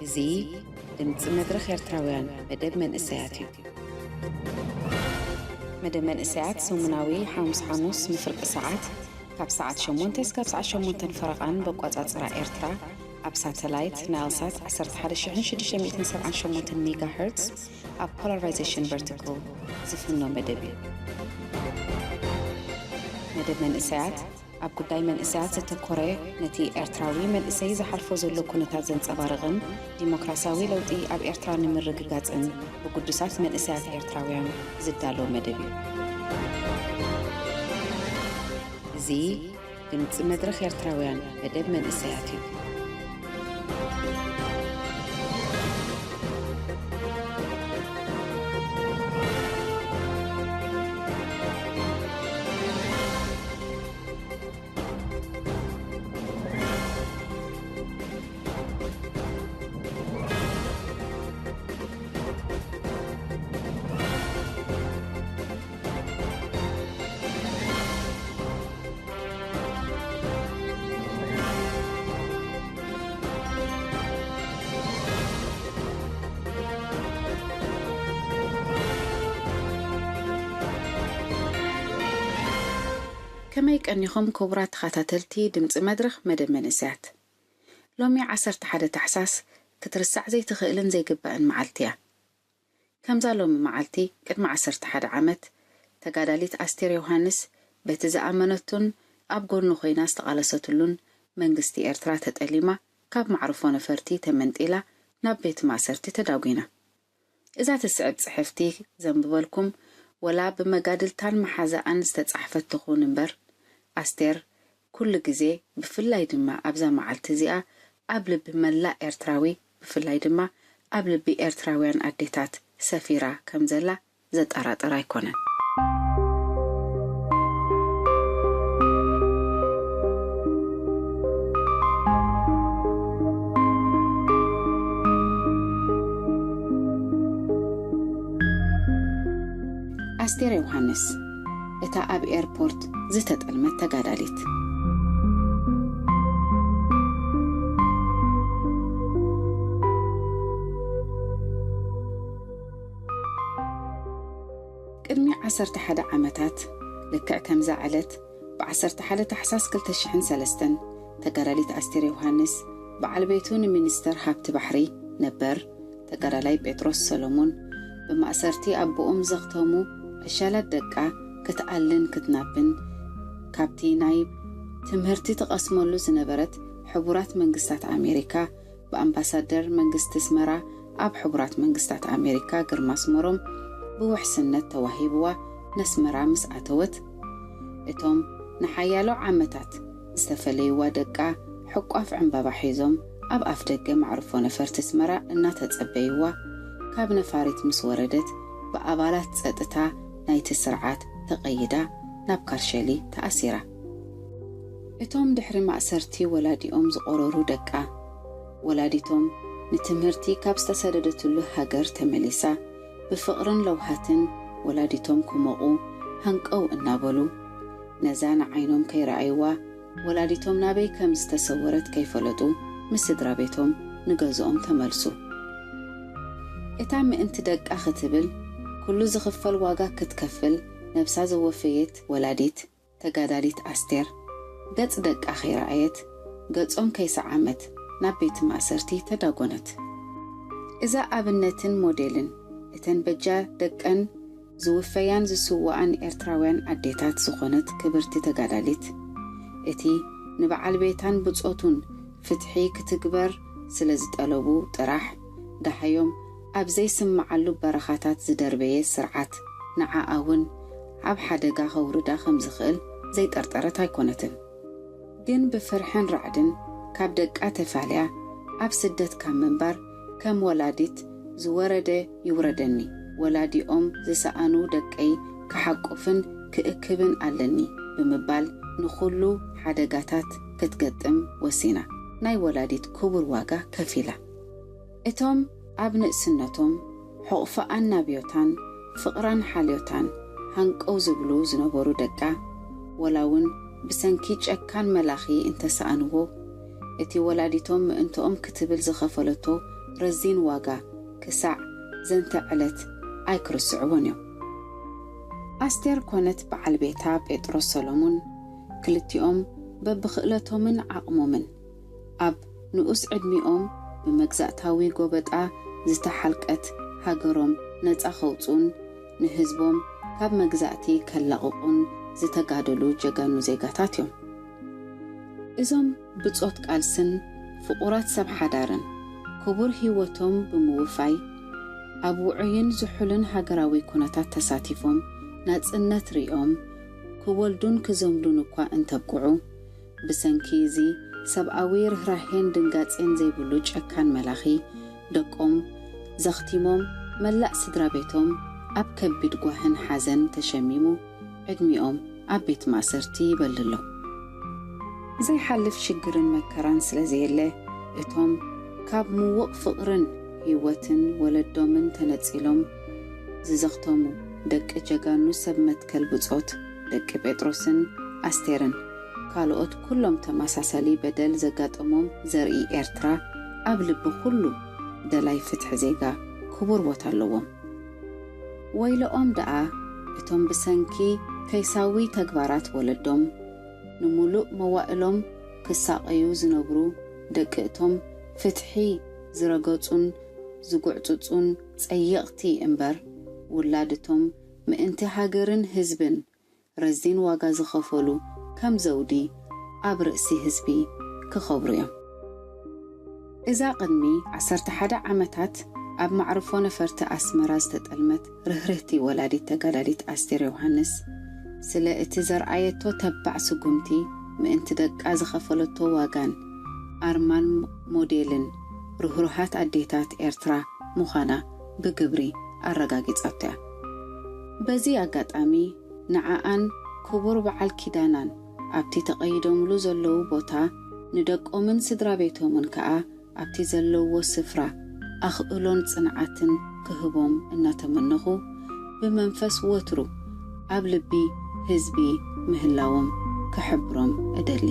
እዚ ድምፂ መድረኽ ኤርትራውያን መደብ መንእሰያት እዩ። መደብ መንእሰያት ሰሙናዊ ሓሙስ ሓሙስ ንፍርቂ ሰዓት ካብ ሰዓት ሸሞንተ እስካብ ሰዓት ሸሞንተን ፈረቓን በቋጻጽራ ኤርትራ ኣብ ሳተላይት ናይልሳት ዓሰርተ ሓደ ሽሕን ሽዱሽተ ሚእትን ሰብዓን ሸሞንተን ሜጋሄርትስ ኣብ ፖላራይዜሽን ቨርቲካል ዝፍኖ መደብ እዩ። መደብ መንእሰያት ኣብ ጉዳይ መንእሰያት ዘተኮረ፣ ነቲ ኤርትራዊ መንእሰይ ዝሓልፎ ዘሎ ኩነታት ዘንጸባርቕን ዲሞክራሲያዊ ለውጢ ኣብ ኤርትራ ንምርግጋጽን ብግዱሳት መንእሰያት ኤርትራውያን ዝዳሎ መደብ እዩ። እዚ ድምጺ መድረኽ ኤርትራውያን መደብ መንእሰያት እዩ። ከመይ ቀኒኹም ክቡራት ተኸታተልቲ ድምፂ መድረኽ መደብ መንእሰያት? ሎሚ ዓሰርተ ሓደ ታሕሳስ ክትርሳዕ ዘይትኽእልን ዘይግባእን መዓልቲ እያ። ከምዛ ሎሚ መዓልቲ ቅድሚ ዓሰርተ ሓደ ዓመት ተጋዳሊት ኣስቴር ዮሃንስ በቲ ዝኣመነቱን ኣብ ጎኑ ኮይና ዝተቓለሰትሉን መንግስቲ ኤርትራ ተጠሊማ ካብ ማዕርፎ ነፈርቲ ተመንጢላ ናብ ቤት ማእሰርቲ ተዳጒና። እዛ ትስዕብ ጽሕፍቲ ዘንብበልኩም ወላ ብመጋድልታን መሓዛኣን ዝተጻሕፈት ትኹን እምበር፣ ኣስቴር ኩሉ ግዜ፣ ብፍላይ ድማ ኣብዛ መዓልቲ እዚኣ፣ ኣብ ልቢ መላእ ኤርትራዊ፣ ብፍላይ ድማ ኣብ ልቢ ኤርትራውያን ኣዴታት ሰፊራ ከም ዘላ ዘጠራጥር ኣይኮነን። ኣስቴር ዮሃንስ፣ እታ ኣብ ኤርፖርት ዝተጠልመት ተጋዳሊት። ቅድሚ ዓሰርተ ሓደ ዓመታት፣ ልክዕ ከምዛ ዕለት፣ ብ ዓሰርተ ሓደ ታሕሳስ ክልተ ሽሕን ሰለስተን፣ ተጋዳሊት ኣስቴር ዮሃንስ፣ በዓል ቤቱ ንሚኒስተር ሃብቲ ባሕሪ ነበር ተጋዳላይ ጴጥሮስ ሰሎሞን፣ ብማእሰርቲ ኣቦኦም ዘኽተሙ ዕሸላት ደቃ ክትኣልን ክትናብን፣ ካብቲ ናይ ትምህርቲ ትቐስመሉ ዝነበረት ሕቡራት መንግስታት ኣሜሪካ፣ ብኣምባሳደር መንግስቲ ኣስመራ ኣብ ሕቡራት መንግስታት ኣሜሪካ ግርማ ኣስመሮም ብውሕስነት ተዋሂብዋ ነስመራ ምስ ኣተወት፣ እቶም ንሓያሎ ዓመታት ዝተፈለይዋ ደቃ፣ ሕቋፍ ዕምባባ ሒዞም ኣብ ኣፍደገ መዕርፎ ነፈርቲ ኣስመራ እናተጸበይዋ፣ ካብ ነፋሪት ምስ ወረደት፣ ብኣባላት ጸጥታ ናይቲ ስርዓት ተቐይዳ ናብ ካርሸሊ ተኣሲራ። እቶም ድሕሪ ማእሰርቲ ወላዲኦም ዝቖረሩ ደቃ፣ ወላዲቶም ንትምህርቲ ካብ ዝተሰደደትሉ ሃገር ተመሊሳ፣ ብፍቕርን ለውሃትን ወላዲቶም ክሞቑ ሃንቀው እናበሉ፣ ነዛ ንዓይኖም ከይረኣይዋ ወላዲቶም ናበይ ከም ዝተሰወረት ከይፈለጡ፣ ምስ ስድራ ቤቶም ንገዝኦም ተመልሱ። እታ ምእንቲ ደቃ ክትብል ኩሉ ዝኽፈል ዋጋ ክትከፍል ነብሳ ዘወፈየት ወላዲት ተጋዳሊት ኣስቴር፣ ገጽ ደቃ ከይረኣየት፣ ገጾም ከይሰዓመት ናብ ቤት ማእሰርቲ ተዳጎነት። እዛ ኣብነትን ሞዴልን እተን በጃ ደቀን ዝውፈያን ዝስውኣን ኤርትራውያን ኣዴታት ዝኾነት ክብርቲ ተጋዳሊት፣ እቲ ንበዓል ቤታን ብጾቱን ፍትሒ ክትግበር ስለ ዝጠለቡ ጥራሕ፣ ደሃዮም ኣብ ዘይስምዓሉ በረኻታት ዝደርበየ ስርዓት፣ ንዓኣ እውን ኣብ ሓደጋ ከውርዳ ከም ዝኽእል ዘይጠርጠረት ኣይኮነትን። ግን ብፍርሕን ራዕድን ካብ ደቃ ተፋልያ ኣብ ስደት ካብ ምንባር፣ ከም ወላዲት ዝወረደ ይውረደኒ፣ ወላዲኦም ዝሰኣኑ ደቀይ ክሓቁፍን ክእክብን ኣለኒ ብምባል፣ ንኹሉ ሓደጋታት ክትገጥም ወሲና። ናይ ወላዲት ክቡር ዋጋ ከፊላ። እቶም ኣብ ንእስነቶም ሕቑፈኣን ናብዮታን ፍቕራን ሓልዮታን ሃንቀው ዝብሉ ዝነበሩ ደቃ፣ ወላ እውን ብሰንኪ ጨካን መላኺ እንተሰኣንዎ፣ እቲ ወላዲቶም ምእንትኦም ክትብል ዝኸፈለቶ ረዚን ዋጋ ክሳዕ ዘንተ ዕለት ኣይክርስዕዎን እዮም። ኣስቴር ኮነት በዓል ቤታ ጴጥሮስ ሰሎሙን፣ ክልቲኦም በብኽእለቶምን ዓቕሞምን ኣብ ንኡስ ዕድሚኦም ብመግዛእታዊ ጎበጣ ዝተሓልቀት ሃገሮም ነጻ ከውጽኡን ንህዝቦም ካብ መግዛእቲ ከላቕቑን ዝተጋደሉ ጀጋኑ ዜጋታት እዮም። እዞም ብጾት ቃልስን ፍቑራት ሰብ ሓዳርን ክቡር ህይወቶም ብምውፋይ ኣብ ውዑይን ዝሑልን ሃገራዊ ኩነታት ተሳቲፎም ናጽነት ሪኦም ክወልዱን ክዘምዱን እኳ እንተብቅዑ፣ ብሰንኪ እዚ ሰብኣዊ ርህራሄን ድንጋጼን ዘይብሉ ጨካን መላኺ ደቆም ዘኽቲሞም መላእ ስድራ ቤቶም ኣብ ከቢድ ጓህን ሓዘን ተሸሚሙ ዕድሚኦም ኣብ ቤት ማእሰርቲ ይበልሎ። ዘይሓልፍ ሽግርን መከራን ስለ ዘየለ እቶም ካብ ምውቕ ፍቕርን ህይወትን ወለዶምን ተነጺሎም ዝዘኽተሙ ደቂ ጀጋኑ ሰብ መትከል ብጾት ደቂ ጴጥሮስን ኣስቴርን ካልኦት ኩሎም ተመሳሳሊ በደል ዘጋጠሞም ዘርኢ ኤርትራ ኣብ ልቢ ኩሉ ደላይ ፍትሒ ዜጋ ክቡር ቦታ ኣለዎም። ወይለኦም ደኣ እቶም ብሰንኪ ከይሳዊ ተግባራት ወለዶም ንምሉእ መዋእሎም ክሳቐዩ ዝነብሩ ደቂ እቶም ፍትሒ ዝረገጹን ዝጉዕጽጹን ጸየቕቲ እምበር፣ ውላድ እቶም ምእንቲ ሃገርን ህዝብን ረዚን ዋጋ ዝኸፈሉ ከም ዘውዲ ኣብ ርእሲ ህዝቢ ክኸብሩ እዮም። እዛ ቅድሚ ዓሰርተ ሓደ ዓመታት ኣብ ማዕርፎ ነፈርቲ ኣስመራ ዝተጠልመት ርህርህቲ ወላዲት ተጋዳሊት ኣስቴር ዮሃንስ፣ ስለ እቲ ዘርኣየቶ ተባዕ ስጉምቲ፣ ምእንቲ ደቃ ዝኸፈለቶ ዋጋን ኣርማን ሞዴልን ርህሩሃት ኣዴታት ኤርትራ ምዃና ብግብሪ ኣረጋጊጻቶ እያ። በዚ ኣጋጣሚ ንዓኣን ክቡር በዓል ኪዳናን ኣብቲ ተቐይዶምሉ ዘለዉ ቦታ፣ ንደቆምን ስድራ ቤቶምን ከኣ ኣብቲ ዘለውዎ ስፍራ ኣኽእሎን ጽንዓትን ክህቦም እናተመነኹ፣ ብመንፈስ ወትሩ ኣብ ልቢ ህዝቢ ምህላዎም ክሕብሮም እደሊ።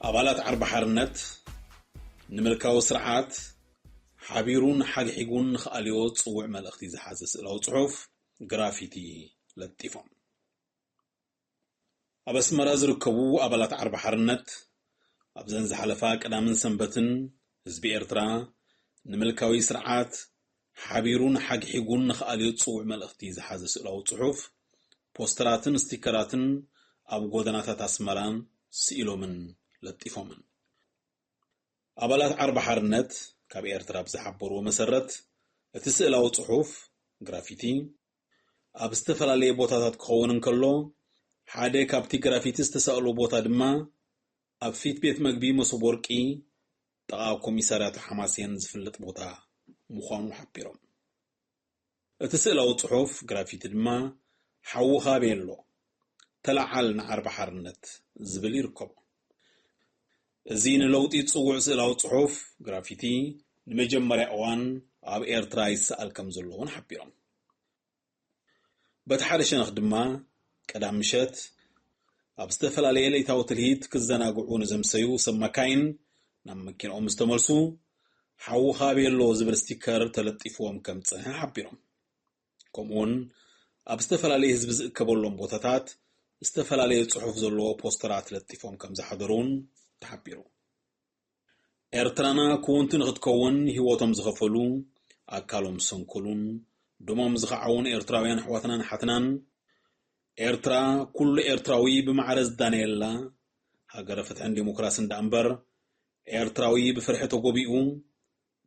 ኣባላት ዓርቢ ሓርነት ንምልካዊ ስርዓት ሓቢሩን ሓግሒጉን ንኽኣልዮ ዝጽውዕ መልእኽቲ ዝሓዘ ስእላዊ ጽሑፍ ግራፊቲ ለጢፎም። ኣብ ኣስመራ ዝርከቡ ኣባላት ዓርቢ ሓርነት ኣብዘን ዝሓለፋ ቀዳምን ሰንበትን ህዝቢ ኤርትራ ንምልካዊ ስርዓት ሓቢሩን ሓግሒጉን ንኽኣልዮ ዝጽውዕ መልእኽቲ ዝሓዘ ስእላዊ ጽሑፍ፣ ፖስተራትን ስቲከራትን ኣብ ጎደናታት ኣስመራ ስኢሎምን ለጢፎምን። ኣባላት ዓርቢ ሓርነት ካብ ኤርትራ ብዝሓበርዎ መሰረት፣ እቲ ስእላዊ ጽሑፍ ግራፊቲ ኣብ ዝተፈላለየ ቦታታት ክኸውን እንከሎ፣ ሓደ ካብቲ ግራፊቲ ዝተሳእሎ ቦታ ድማ ኣብ ፊት ቤት መግቢ መሶብ ወርቂ ጥቓ ኮሚሳርያቱ ሓማሴን ዝፍለጥ ቦታ ምዃኑ ሓቢሮም። እቲ ስእላዊ ጽሑፍ ግራፊቲ ድማ ሓውኻ ቤሎ ተለዓል ንዓርቢ ሓርነት ዝብል ይርከቦ። እዚ ንለውጢ ዝጽውዕ ስእላዊ ጽሑፍ ግራፊቲ ንመጀመርያ እዋን ኣብ ኤርትራ ይሰኣል ከም ዘሎ እውን ሓቢሮም። በቲ ሓደ ሸነኽ ድማ ቀዳም ምሸት ኣብ ዝተፈላለየ ለይታዊ ትልሂት ክዘናግዑ ንዘምሰዩ ሰብ መካይን ናብ መኪንኦም ምስ ተመልሱ ሓውኻ ቤሎ ዝብል ስቲከር ተለጢፍዎም ከም ዝጸንሐ ሓቢሮም። ከምኡውን ኣብ ዝተፈላለየ ህዝቢ ዝእከበሎም ቦታታት ዝተፈላለየ ጽሑፍ ዘለዎ ፖስተራት ለጢፎም ከም ዝሓደሩ እውን ተሓቢሩ። ኤርትራና ክውንቲ ንኽትከውን ህይወቶም ዝኸፈሉ፣ ኣካሎም ዝሰንከሉን ደሞም ዝኸዓውን ኤርትራውያን ኣሕዋትናን ሓትናን፣ ኤርትራ ኩሉ ኤርትራዊ ብማዕረ ዝዳነየላ ሃገረ ፍትሕን ዴሞክራስን ደኣ እምበር፣ ኤርትራዊ ብፍርሒ ተጎቢኡ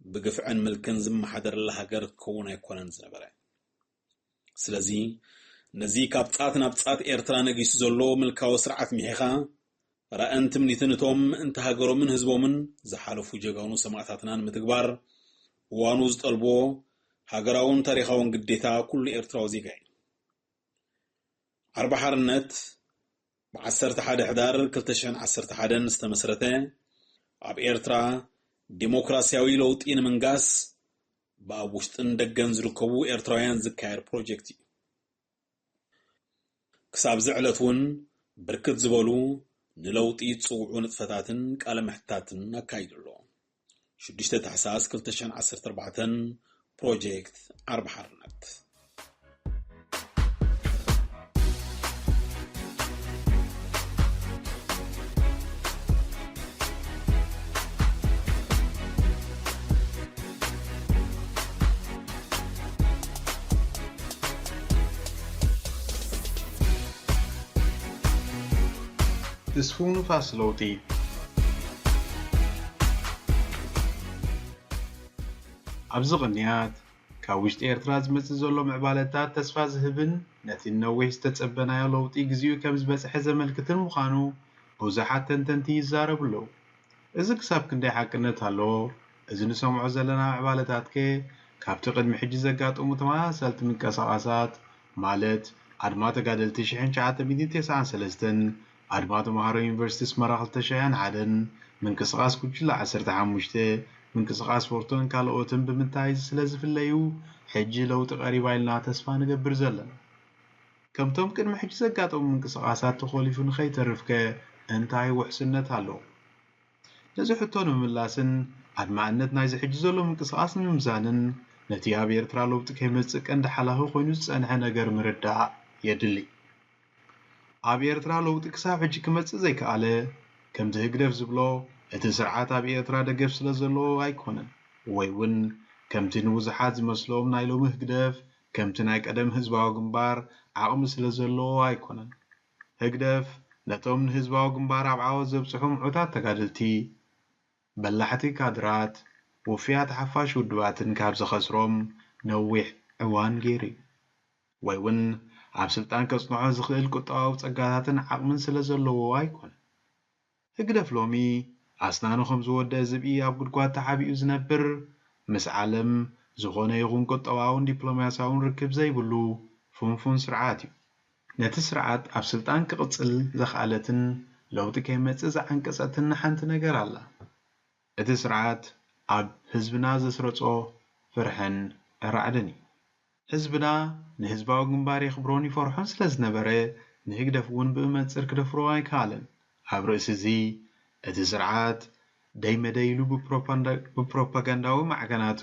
ብግፍዕን ምልክን ዝመሓደረላ ሃገር ክትከውን ኣይኮነን ዝነበረ። ስለዚ ነዚ ካብ ጻት ናብ ጻት ኤርትራ ነጊሱ ዘሎ ምልካዊ ስርዓት ሚሒኻ፣ ራእን ትምኒትን እቶም ምእንቲ ሃገሮምን ህዝቦምን ዝሓለፉ ጀጋኑ ሰማእታትና ንምትግባር እዋኑ ዝጠልቦ ሃገራውን ታሪኻውን ግዴታ ኩሉ ኤርትራዊ ዜጋ እዩ። ዓርቢ ሓርነት ብ ዓሰርተ ሓደ ሕዳር ክልተ ሽሕን ዓሰርተ ሓደን ዝተመስረተ፣ ኣብ ኤርትራ ዴሞክራስያዊ ለውጢ ንምንጋስ ብኣብ ውሽጥን ደገን ዝርከቡ ኤርትራውያን ዝካየድ ፕሮጀክት እዩ። ክሳብ እዚ ዕለት እውን ብርክት ዝበሉ ንለውጢ ዝጽውዑ ንጥፈታትን ቃለ መሕትታትን ኣካይዱ ኣሎ። ሽዱሽተ ታሕሳስ ክልተ ሽሕን ዓሰርተ ኣርባዕተን፣ ፕሮጀክት ዓርቢ ሓርነት። ትስፉው ንፋስ ለውጢ። ኣብዚ ቅንያት፣ ካብ ውሽጢ ኤርትራ ዝመጽእ ዘሎ ምዕባለታት ተስፋ ዝህብን ነቲ ንነዊሕ ዝተጸበናዮ ለውጢ ግዜኡ ከም ዝበጽሐ ዘመልክትን ምዃኑ ብዙሓት ተንተንቲ ይዛረቡ ኣለዉ። እዚ ክሳብ ክንደይ ሓቅነት ኣለዎ? እዚ ንሰምዖ ዘለና ምዕባለታትከ ካብቲ ቅድሚ ሕጂ ዘጋጠሙ ተመሳሰልቲ ምንቅስቓሳት፣ ማለት ኣድማ ተጋደልቲ ሽሕን ትሽዓተ ሚእትን ተስዓን ሰለስተን፣ ኣድማ ተምሃሮ ዩኒቨርሲቲ ኣስመራ ክልተ ሽሕን ሓደን፣ ምንቅስቓስ ጉጅለ ዓሰርተ ሓሙሽተ፣ ምንቅስቓስ ፎርቶን ካልኦትን ብምንታይ ስለ ዝፍለዩ፣ ሕጂ ለውጢ ቀሪባ ኢልና ተስፋ ንገብር ዘለና? ከምቶም ቅድሚ ሕጂ ዘጋጠሙ ምንቅስቓሳት ተኾሊፉ ንኸይተርፍከ እንታይ ውሕስነት ኣሎ? ነዚ ሕቶ ንምምላስን ኣድማዕነት ናይዚ ሕጂ ዘሎ ምንቅስቓስ ንምምዛንን ነቲ ኣብ ኤርትራ ለውጢ ከይመጽእ ቀንዲ ሓላኺ ኮይኑ ዝጸንሐ ነገር ምርዳእ የድሊ። ኣብ ኤርትራ ለውጢ ክሳብ ሕጂ ክመጽእ ዘይከኣለ፣ ከምቲ ህግደፍ ዝብሎ፣ እቲ ስርዓት ኣብ ኤርትራ ደገፍ ስለ ዘለዎ ኣይኮነን፣ ወይ እውን ከምቲ ንብዙሓት ዝመስሎም ናይ ሎሚ ህግደፍ ከምቲ ናይ ቀደም ህዝባዊ ግንባር ዓቕሚ ስለ ዘለዎ ኣይኮነን። ህግደፍ ነቶም ንህዝባዊ ግንባር ኣብ ዓወት ዘብጽሑ ምዑታት ተጋደልቲ፣ በላሕቲ ካድራት፣ ውፉያት ሓፋሽ ውድባትን ካብ ዝኸስሮም ነዊሕ እዋን ገይሩ እዩ። ወይ እውን ኣብ ስልጣን ከጽንዖ ዝኽእል ቁጠባዊ ጸጋታትን ዓቕምን ስለ ዘለዎ ኣይኮነን። ህግደፍ ሎሚ ኣስናኑ ከም ዝወደአ ዝብኢ ኣብ ጉድጓድ ተሓቢኡ ዝነብር፣ ምስ ዓለም ዝኾነ ይኹን ቁጠባውን ዲፕሎማስያውን ርክብ ዘይብሉ ፍንፉን ስርዓት እዩ። ነቲ ስርዓት ኣብ ስልጣን ክቕጽል ዘኽኣለትን ለውጢ ከይመጽእ ዝዓንቀጸትን ሓንቲ ነገር ኣላ። እቲ ስርዓት ኣብ ህዝብና ዘስረጾ ፍርሕን ራዕድን እዩ። ህዝብና ንህዝባዊ ግንባር የኽብሮን ይፈርሖን ስለ ዝነበረ፣ ንህግደፍ እውን ብመንጽር ክደፍሮ ኣይከኣለን። ኣብ ርእሲ እዚ፣ እቲ ስርዓት ደይ መደይ ኢሉ ብፕሮፓንዳ-፣ ብፕሮፓጋንዳዊ ማዕከናቱ፣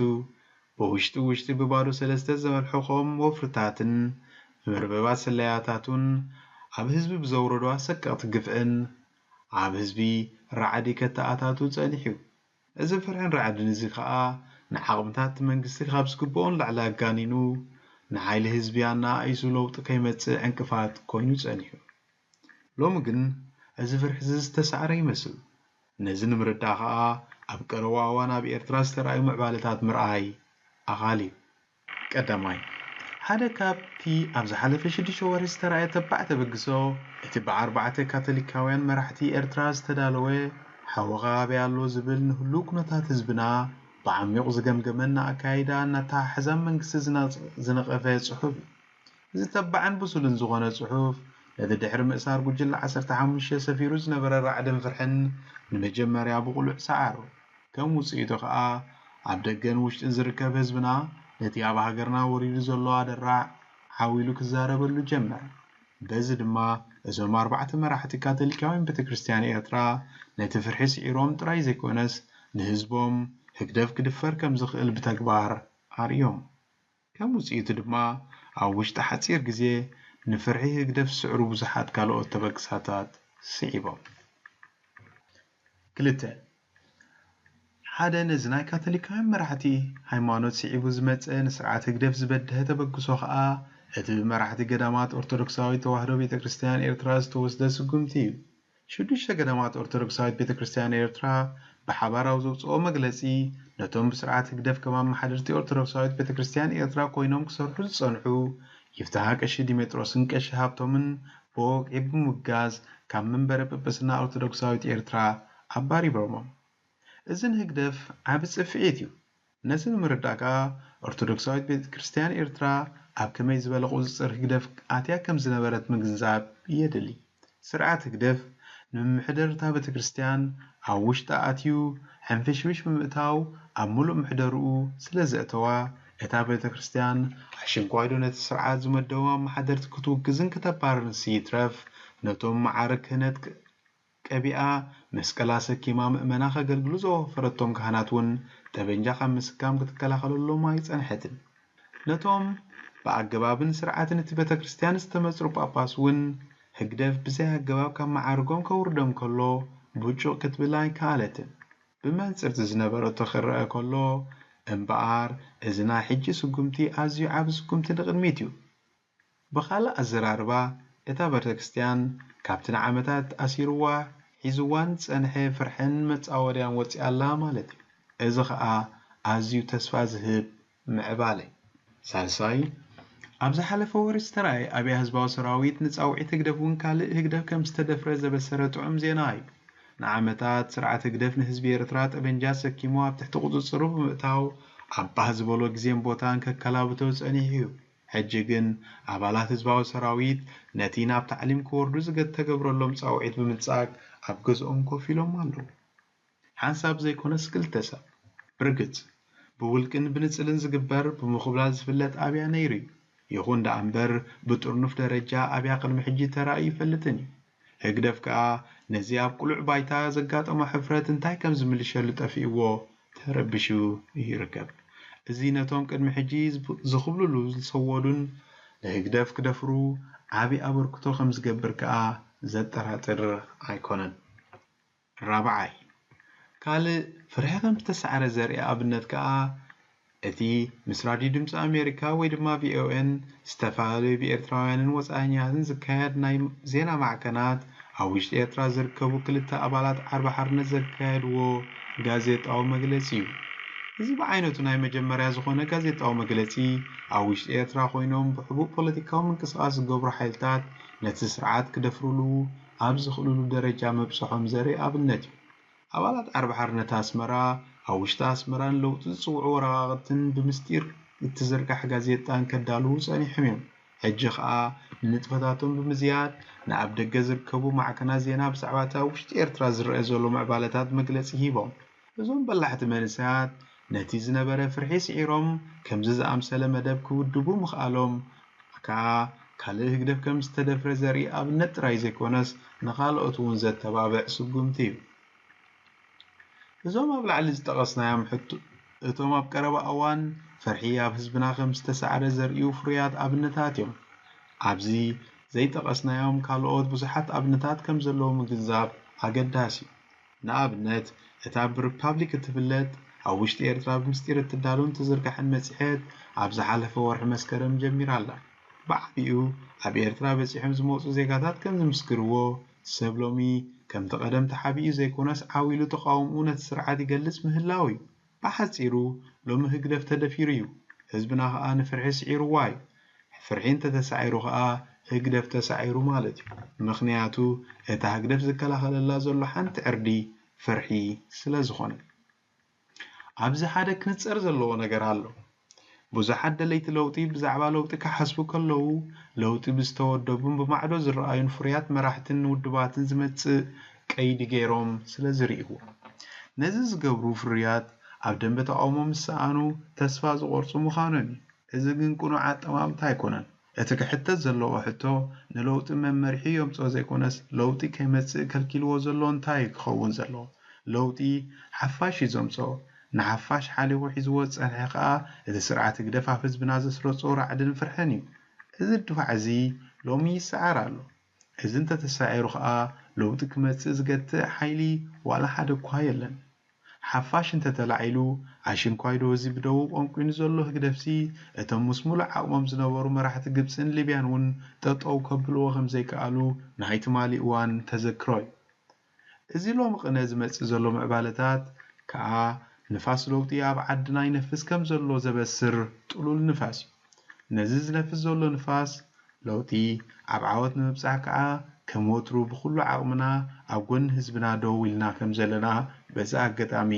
ብውሽጢ ውሽጢ ብባዶ ሰለስተ ዘመልሐኾም ወፍርታትን ብመርበባት ስለያታቱን ኣብ ህዝቢ ብዘውረዶ ኣሰቀቕቲ ግፍዕን ኣብ ህዝቢ ራዕዲ ከተኣታቱ ጸኒሑ እዩ። እዚ ፍርሕን ራዕድን እዚ ከኣ ንዓቕምታት እቲ መንግስቲ ካብ ዝግብኦ ንላዕሊ ኣጋኒኑ፣ ንሓይሊ ህዝቢ ኣነኣኢሱ ለውጢ ከይመጽእ ዕንቅፋት ኮይኑ ጸኒሑ። ሎሚ ግን እዚ ፍርሒ እዚ ዝተሳዕረ ይመስል። ነዚ ንምርዳእ ከኣ ኣብ ቀረባ እዋን ኣብ ኤርትራ ዝተራእዩ ምዕባለታት ምርኣይ ኣኻሊ እዩ። ቀዳማይ፣ ሓደ ካብቲ ኣብ ዝሓለፈ ሽዱሽተ ወርሒ ዝተራእየ ተባዕ ተበግሶ፣ እቲ ብኣርባዕተ ካቶሊካውያን መራሕቲ ኤርትራ ዝተዳለወ ሓወኻ ኣበይ ኣሎ ዝብል ንህሉው ኩነታት ህዝብና ብዓሚቕ ዝገምገመን ንኣካይዳ እናተሓሕዛን መንግስቲ ዝነ-፣ ዝነቐፈ ጽሑፍ እዩ። እዚ ተባዕን ብሱልን ዝኾነ ጽሑፍ፣ ነቲ ድሕሪ ምእሳር ጉጅለ ዓሰርተ ሓሙሽተ ሰፊሩ ዝነበረ ራዕድን ፍርሕን ንመጀመርያ ብቕሉዕ ሰዓሮ። ከም ውጽኢቱ ከኣ፣ ኣብ ደገን ውሽጥን ዝርከብ ህዝብና ነቲ ኣብ ሃገርና ወሪዱ ዘሎ ኣደራዕ ዓው ኢሉ ክዛረበሉ ጀመረ። በዚ ድማ፣ እዞም ኣርባዕተ መራሕቲ ካቶሊካውያን ቤተ ክርስቲያን ኤርትራ ነቲ ፍርሒ ስዒሮም ጥራይ ዘይኮነስ፣ ንህዝቦም ህግደፍ ክድፈር ከም ዝኽእል ብተግባር ኣርእዮም። ከም ውጽኢቱ ድማ፣ ኣብ ውሽጢ ሓጺር ግዜ ንፍርሒ ህግደፍ ዝስዕሩ ብዙሓት ካልኦት ተበግሳታት ስዒቦም። ክልተ፣ ሓደ ነዚ ናይ ካቶሊካውያን መራሕቲ ሃይማኖት ስዒቡ ዝመጸ ንስርዓት ህግደፍ ዝበደሀ ተበግሶ ከኣ፣ እቲ ብመራሕቲ ገዳማት ኦርቶዶክሳዊት ተዋህዶ ቤተ ክርስቲያን ኤርትራ ዝተወስደ ስጉምቲ እዩ። ሽዱሽተ ገዳማት ኦርቶዶክሳዊት ቤተ ክርስቲያን ኤርትራ ብሓባር ኣብ ዘውጽኦ መግለጺ፣ ነቶም ብስርዓት ህግደፍ ከም ኣመሓደርቲ ኦርቶዶክሳዊት ቤተ ክርስቲያን ኤርትራ ኮይኖም ክሰርሑ ዝጸንሑ ይፍትሃ ቀሺ ዲሜጥሮስን ቀሺ ሃብቶምን ብወግዒ ብምውጋዝ ካብ መንበረ ጵጵስና ኦርቶዶክሳዊት ኤርትራ ኣባሪሮሞም። እዚ ንህግደፍ ዓቢ ጽፍዒት እዩ። ነዚ ንምርዳእ ከኣ ኦርቶዶክሳዊት ቤተ ክርስቲያን ኤርትራ ኣብ ከመይ ዝበለ ቁጽጽር ህግደፍ ኣትያ ከም ዝነበረት ምግንዛብ የድሊ። ስርዓት ህግደፍ ንምምሕዳር እታ ቤተ ክርስቲያን ኣብ ውሽጣ ኣትዩ ሕንፍሽፍሽ ብምእታው ኣብ ምሉእ መሕደርኡ ስለ ዘእተዋ፣ እታ ቤተ ክርስቲያን ኣሽንኳይዶ ነቲ ስርዓት ዝመደቦም ኣመሓደርቲ ክትውግዝን ክተባርርን ይትረፍ ነቶም መዓረ ክህነት ቀቢኣ መስቀል ኣሰኪማ ምእመና ከገልግሉ ዘዋፈረቶም ካህናት እውን ጠበንጃ ካብ ምስካም ክትከላኸለሎም ኣይጸንሐትን። ነቶም ብኣገባብን ስርዓትን እቲ ቤተ ክርስቲያን ዝተመጽሩ ጳጳስ እውን ህግደፍ ብዘይ ኣገባብ ካብ መዓርጎም ከውርዶም ከሎ ቡጩቕ ክትብል ኣይከኣለትን። ብመንጽር እቲ ዝነበረቶ ክረኣ ከሎ እምበኣር እዚ ናይ ሕጂ ስጉምቲ ኣዝዩ ዓቢ ስጉምቲ ንቕድሚት እዩ። ብኻልእ ኣዘራርባ፣ እታ ቤተክርስትያን ካብቲ ንዓመታት ኣሲርዋ ሒዝዋን ዝጸንሐ ፍርሕን መጻወድያን ወጺኣላ ማለት እዩ። እዚ ኸኣ ኣዝዩ ተስፋ ዝህብ ምዕባለ እዩ። ሳልሳይ፣ ኣብ ዝሓለፈ ወርሒ ዝተራእየ ኣብያ ህዝባዊ ሰራዊት ንጻውዒት ህግደፍ እውን ካልእ ህግደፍ ከም ዝተደፍረ ዘበሰረ ጥዑም ዜና እዩ። ንዓመታት ስርዓት ህግደፍ ንህዝቢ ኤርትራ ጠበንጃ ሰኪሙ ኣብ ትሕቲ ቁጽጽሩ ብምእታው ኣብ ባህ ዝበሎ ግዜን ቦታን ከከላብቶ ጸኒሑ እዩ። ሕጂ ግን ኣባላት ህዝባዊ ሰራዊት ነቲ ናብ ታዕሊም ክወርዱ ዝተገብረሎም ጻውዒት ብምንጻግ ኣብ ገዝኦም ኮፍ ኢሎም ኣለዉ። ሓንሳብ ዘይኮነስ ክልተ ሰብ። ብርግጽ፣ ብውልቅን ብንጽልን ዝግበር ብምኹብላል ዝፍለጥ ኣብያ ነይሩ እዩ። ይኹን ደኣ እምበር ብጥርኑፍ ደረጃ ኣብያ ቅድሚ ሕጂ ተራእዩ ይፈልጥን እዩ። ህግደፍ ከኣ ነዚ ኣብ ቅሉዕ ባይታ ዘጋጠሞ ሕፍረት እንታይ ከም ዝምልሸሉ ጠፊእዎ ተረቢሹ ይርከብ። እዚ ነቶም ቅድሚ ሕጂ ዝብ-፣ ዝኹብልሉ ዝሰወዱን ንህግደፍ ክደፍሩ ዓቢ ኣበርክቶ ከም ዝገብር ከኣ ዘጠራጥር ኣይኮነን። ራብዓይ፣ ካልእ ፍርሒ ከም ዝተሳዕረ ዘርኢ ኣብነት ከኣ እቲ ምስ ራድዮ ድምፂ ኣሜሪካ ወይ ድማ ቪ ኦ ኤን ዝተፈላለዩ ብኤርትራውያንን ወፃኢኛታትን ዝካየድ ናይ ዜና ማዕከናት ኣብ ውሽጢ ኤርትራ ዝርከቡ ክልተ ኣባላት ዓርቢ ሓርነት ዘካየድዎ ጋዜጣዊ መግለፂ እዩ። እዚ ብዓይነቱ ናይ መጀመርያ ዝኾነ ጋዜጣዊ መግለፂ ኣብ ውሽጢ ኤርትራ ኮይኖም ብሕቡእ ፖለቲካዊ ምንቅስቓስ ዝገብሩ ሓይልታት ነቲ ስርዓት ክደፍርሉ ኣብ ዝኽእልሉ ደረጃ ምብፅሖም ዘርኢ ኣብነት እዩ። ኣባላት ዓርቢ ሓርነት ኣስመራ ኣብ ውሽጢ ኣስመራ ንለውጢ ዝጽውዑ ወረቓቕትን ብምስጢር እትዝርጋሕ ጋዜጣን ከዳልዉ ጸኒሖም እዮም። ሕጂ ኸኣ ንንጥፈታቶም ብምዝያድ ንኣብ ደገ ዝርከቡ ማዕከናት ዜና ብዛዕባ እቲ ኣብ ውሽጢ ኤርትራ ዝረአ ዘሎ ምዕባለታት መግለጺ ሂቦም። እዞም በላሕቲ መንእሰያት ነቲ ዝነበረ ፍርሒ ስዒሮም ከምዚ ዝኣምሰለ መደብ ክውድቡ ምኽኣሎም ከኣ ካልእ ህግደፍ ከም ዝተደፍረ ዘርኢ ኣብነት ጥራይ ዘይኮነስ ንኻልኦት እውን ዘተባብዕ ስጉምቲ እዩ። እዞም ኣብ ላዕሊ ዝጠቐስናዮም ሕቶ፣ እቶም ኣብ ቀረባ እዋን ፍርሒ ኣብ ህዝብና ከም ዝተሳዕረ ዘርእዩ ፍሩያት ኣብነታት እዮም። ኣብዚ ዘይጠቐስናዮም ካልኦት ብዙሓት ኣብነታት ከም ዘለዉ ምግንዛብ ኣገዳሲ እዩ። ንኣብነት፣ እታ ብሪፓብሊክ እትፍለጥ፣ ኣብ ውሽጢ ኤርትራ ብምስጢር እትዳሎን እትዝርጋሕን መጽሔት፣ ኣብ ዝሓለፈ ወርሒ መስከረም ጀሚራ ኣላ። ብዓቢኡ ኣብ ኤርትራ በጺሖም ዝመጹ ዜጋታት ከም ዝምስክርዎ፣ ሰብ ሎሚ ከምቲ ቀደም ተሓቢኡ ዘይኮነስ ዓው ኢሉ ተቓውምኡ ነቲ ስርዓት ይገልጽ ምህላው እዩ። ብሓጺሩ፣ ሎሚ ህግደፍ ተደፊሩ እዩ። ህዝብና ከኣ ንፍርሒ ስዒርዋ እዩ። ፍርሒ እንተተሳዒሩ ከኣ ህግደፍ ተሳዒሩ ማለት እዩ። ምኽንያቱ፣ እታ ህግደፍ ዝከላኸለላ ዘሎ ሓንቲ ዕርዲ ፍርሒ ስለ ዝኾነ። ኣብዚ ሓደ ክንጸር ዘለዎ ነገር ኣሎ። ብዙሓት ደለይቲ ለውጢ ብዛዕባ ለውጢ ክሓስቡ ከለዉ፣ ለውጢ ብዝተወደቡን ብማዕዶ ዝረኣዩን ፍሩያት መራሕትን ውድባትን ዝመጽእ ቀይዲ ገይሮም ስለ ዝርእይዎ። ነዚ ዝገብሩ ፍሩያት ኣብ ደንበ ተቓውሞ ምስ ሰኣኑ ተስፋ ዝቖርጹ ምዃኖም እዩ። እዚ ግን ቅኑዕ ኣጠማምታ ኣይኮነን። እቲ ክሕተት ዘለዎ ሕቶ፣ ንለውጢ መመርሒ የምጽኦ ዘይኮነስ፣ ለውጢ ከይመጽእ ከልኪልዎ ዘሎ እንታይ እዩ ክኸውን ዘለዎ? ለውጢ ሓፋሽ እዩ ዘምጽኦ። ንሓፋሽ ሓሊኹ ሒዝዎ ዝጸንሐ ከኣ፣ እቲ ስርዓት ህግደፍ ኣብ ህዝብና ዘስረጾ ራዕድን ፍርሕን እዩ። እዚ ድፋዕ እዚ ሎሚ ይሰዓር ኣሎ። እዚ እንተተሳዒሩ ከኣ፣ ለውጢ ክመጽእ ዝገትእ ሓይሊ ዋላ ሓደ እኳ የለን። ሓፋሽ እንተተላዒሉ፣ ኣሽንኳይዶ እዚ ብደቡብ ቆንቂኑ ዘሎ ህግደፍሲ፣ እቶም ምስ ሙሉእ ዓቕሞም ዝነበሩ መራሕቲ ግብጽን ሊብያን እውን ጠጠው ከብልዎ ከም ዘይከኣሉ ናይ ትማሊ እዋን ተዘክሮ እዩ። እዚ ሎሚ ቅነ ዝመጽእ ዘሎ ምዕባለታት ከኣ፣ ንፋስ ለውጢ ኣብ ዓድና ይነፍስ ከም ዘሎ ዘበስር ጥሉል ንፋስ እዩ። ነዚ ዝነፍስ ዘሎ ንፋስ ለውጢ ኣብ ዓወት ንምብጻሕ ከኣ፣ ከም ወትሩ ብኹሉ ዓቕምና ኣብ ጎኒ ህዝብና ደው ኢልና ከም ዘለና በዚ ኣጋጣሚ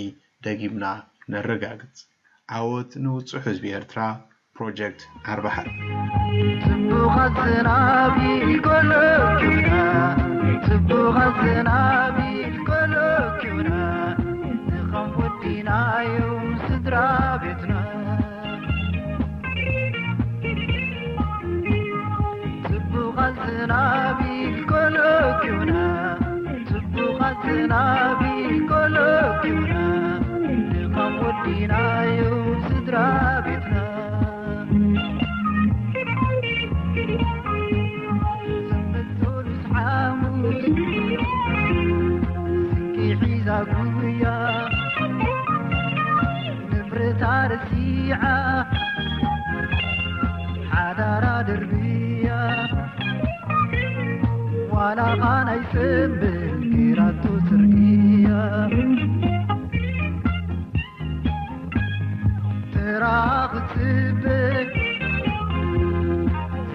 ደጊምና ነረጋግጽ። ዓወት ንውጹዕ ህዝቢ ኤርትራ! ፕሮጀክት ዓርቢ ሓደ። ጽቡቓት ዝናብ ይልኮለኩና፣ ጽቡቓት ዝናብ ይልኮለኩና፣ ንኸም ወዲናዮም ስድራ ቤትና። ጽቡቓት ዝናብ ይልኮለኩና፣ ጽቡቓት ዝናብ ይልኮለኩና፣ ንኸም ወዲናዮም ስድራ ቤትና። ሰንበት ሶሉስ ሓሙስ ስንቂ ሒዛ ጉያ፣ ንፍርታ ረሲዓ ሓዳራ ደርብያ፣ ዋላ ኻናይ ሰንበት ገይራቶ ጽርግያ። ተራ ክትስበ